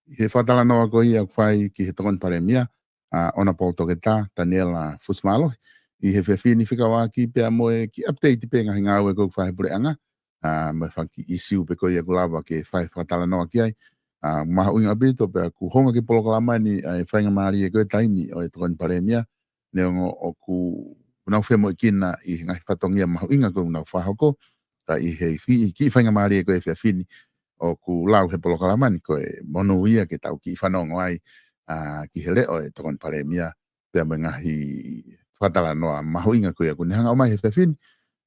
ʻi he fakatalanoa ko ia ʻoku fai ki he Tokoni Palēmia, ʻa, Honourable Toketā Taniela Fusimālohi, ʻi he efiafi ni fekauʻaki pea mo e kiʻi update pē ngaahi ngāue ko ē ʻoku fai he puleʻanga, ʻa, mo e fanga kiʻi ʻisiū pē ko ia ʻoku lava ke fai fakatalanoa ki ai. ʻA, mahuʻinga ʻaupito pea ʻoku hanga ʻe he polokalama ni ʻa e faingamālie ko e taimi ʻo e Tokoni Palēmia, neongo ʻoku nau femoʻuekina ʻi he ngaahi fatongia mahuʻinga ko ē ʻoku nau fakahoko, ka ʻi he kiʻi, kiʻi faingamālie ko ē he efiafi ni ʻoku lau he polokalama ni ko e monū ia ke tau kiʻi fanongo ai, ʻa, ki he leʻo e Tokoni Palēmia, pea mo e ngaahi fakatalanoa mahuʻinga ko ia ʻoku ne hanga ʻo ʻomai he efiafi ni.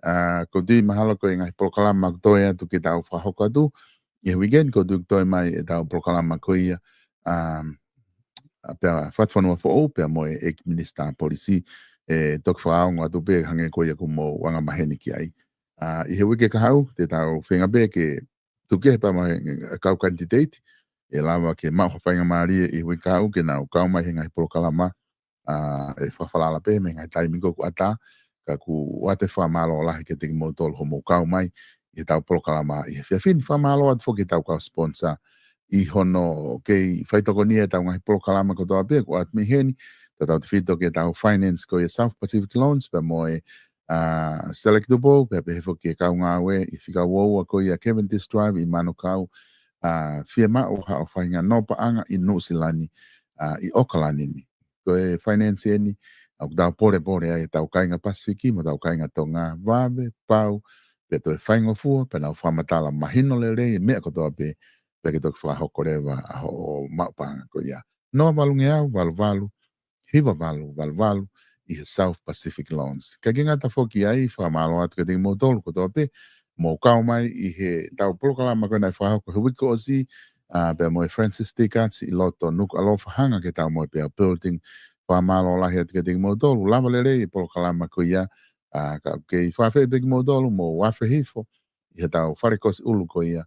ʻA, ʻoku ou tui mahalo ko e ngaahi polokalama ʻoku toe atu ke tau fakahoko atu, ʻi he weekend ʻoku ou tui ʻoku toe mai ʻetau polokalama ko ia, ʻa, ʻa, pea Fatufonua Foʻou, pea mo e ʻEiki Minisitā Polisi, ʻe toki fakaongo atu pē hangē ko ia ʻoku mou angamaheni ki ai. ʻA, ʻi he uike kahaʻu, te tau feinga pē ke tuku kehe pea mo e kau kanititeiti, ʻe lava ke maʻu ha faingamālie ʻi he uike kahaʻu ke nau kau mai he ngaahi polokalama, ʻa, ʻe fakafalala pē mei he ngaahi taimi ko ē ʻoku ʻatā, ka ʻoku ʻoatu e fakamālō lahi kiate kimoutolu hoʻomou kau mai ʻi heʻetau polokalama ʻi he efiafi ni. Fakamālō atu foki ki heʻetau kau sponsor ʻi hono kei faitokonia ʻetau ngaahi polokalama kotoa pē ʻoku ʻoatu mei heni, tautautefito ki heʻetau finance ko ia South Pacific Loans, pea mo e, ʻa, Select Tupou, pea pehē foki ki he kau ngāue ʻi he fika ua ua ko ia Cavendish Drive ʻi Manukau, ʻa, fiemaʻu haʻo faʻahinga nō paʻanga ʻi Nuʻusila ni, ʻa, ʻi ʻAokalani ni. Ko e finance eni ʻoku tau polepole ai ʻetau kāinga Pasifiki mo ʻetau kāinga Tonga, vave, pau, pea toe faingofua, pea nau fakamatala mahino lelei e meʻa kotoa pē, pea ke toki fakahoko leva ʻa hoʻo maʻu paʻanga ko ia. Noa valungeau, valu valu, hiva valu, valu valu, ʻi he South Pacific Loans. Kae ʻikai ke ngata foki ai, fakamālō atu kiate kimoutolu kotoa pē, mou kau mai ʻi heʻetau polokalama ko ē naʻe fakahoko he uike kuo ʻosi, ʻa, pea mo e Francis T. Cutts ʻi loto Nukuʻalofa, hanga ki heʻetau Moepeau Building. Fakamālō lahi atu kiate kimoutolu, lava lelei e polokalama ko ia, ʻa, ka ʻoku kei fakaafeʻi pē kimoutolu, mou afe hifo ʻi heʻetau fale kosi ʻulu ko ia,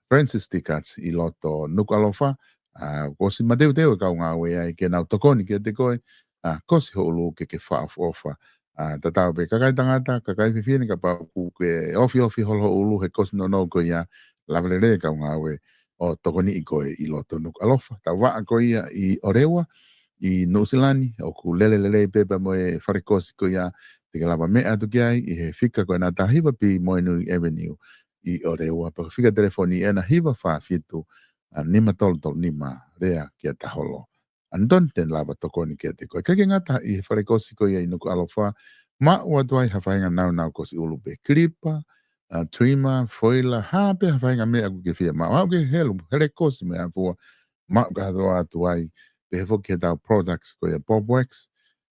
Francis T. Cutts ʻi loto Nukuʻalofa, ʻa, kuo ʻosi mateuteu e kau ngāue ai ke nau tokoni kiate koe, ʻa, kosi ho ʻulu ke ke fakaʻofoʻofa. ʻA, tatau pē kakai tangata, kakai fefine, kapau ʻoku ke ofiofi holo ho ʻulu he kosi nounou ko ia, lava lelei e kau ngāue ʻo tokoniʻi koe ʻi loto Nukuʻalofa. Tau vaʻa ko ia ʻi ʻOreua, ʻi Nuʻusila ni, ʻoku lele lelei pē pea mo e fale kosi ko ia, te ke lava meʻa atu ki ai ʻi he fika ko ena taha hiva B Moenui Avenue ʻi ʻOreua, pea ko e fika telefoni ena hiva fā fitu, ʻa, nima tolu tolu nima, lea kia Taholo Anitoni, te ne lava tokoni kiate koe. Kae ʻikai ke ngata, ʻi he fale kosi ko ia ʻi Nukuʻalofa, maʻu atu ai ha faʻahinga naunau kosi ʻulu pē, kilipa, ʻa, trima, foila, hā pē ha faʻahinga meʻa ʻoku ke fiemaʻu. Aʻu ki he helu, hele kosi mo e hā fua, maʻu kātoa atu ai. Pehē foki ki heʻetau products ko ia Bob Wax,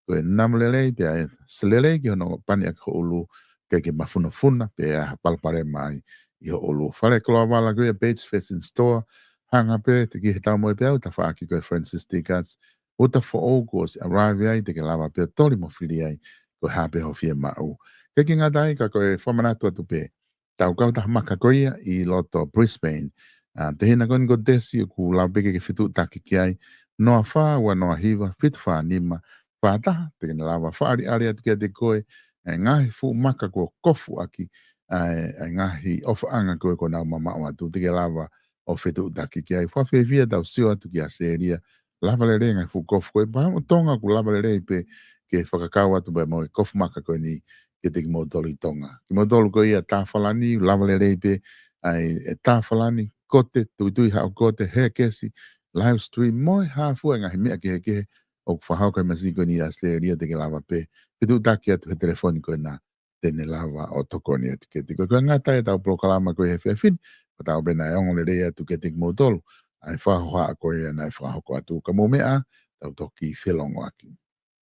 ko e namu lelei, pea ʻe selelei ki hono pani ʻaki ho ʻulu, ke ke mafunofuna, pea ʻe ʻi ai ha palopalema ai ʻi ho ʻulu. Fale koloa vala ko ia Bates Fashion Store, hanga pē ki heʻetau Moepeau, tafaʻaki ko e Francis T. Cutts, uta foʻou kuo ʻosi arrive ai, te ke lava pē ʻo toli mo fili ai, ko e hā pē hoʻo fiemaʻu. Kae ʻikai ke ngata ai, ka ko e fakamanatu atu pē, ʻetau kautaha maka ko ia ʻi loto Brisbane. ʻA, tehina ko eni ko Tesi, ʻoku lava pē ke ke fetuʻutaki ki ai, noa fā ua noa hiva fitu fā nima fā taha, te ke lava fakaʻaliʻali atu kiate koe ʻa e ngaahi fuʻu maka kuo kofu ʻaki ʻa e, ʻa e ngaahi ʻofaʻanga ko ē kuo nau mamaʻo atu, te ke lava ʻo fetuʻutaki ki ai. Fakafiefia ʻetau sio atu ki ʻAositelēlia, lava lelei e ngaahi fuʻu kofu ko ē, pea ʻoku ʻi Tonga ʻoku lava lelei pē ke fakakau atu pē mo e kofu maka ko eni kiate kimoutolu ʻi Tonga. Kimoutolu ko ia Tāfalani, lava lelei pē ʻa e, ʻe Tāfalani, Kote, Tuitui Haʻu Kote, Hekesi, live stream, mo e hā fua e ngaahi meʻa kehekehe ʻoku fakahoko he māhina ko eni ʻi ʻAositelēlia, te ke lava pē fetuʻutaki atu he telefoni ko ena, te ne lava ʻo tokoni atu kiate koe. Kae ʻikai ke ngata ai, ʻetau polokalama ko ia he efiafi ni, ʻoku tau pē naʻe ongo lelei atu kiate kimoutolu ʻa e fakahohaʻa ko ia naʻe fakahoko atu. Ka mou meʻa, tau toki felongoaki.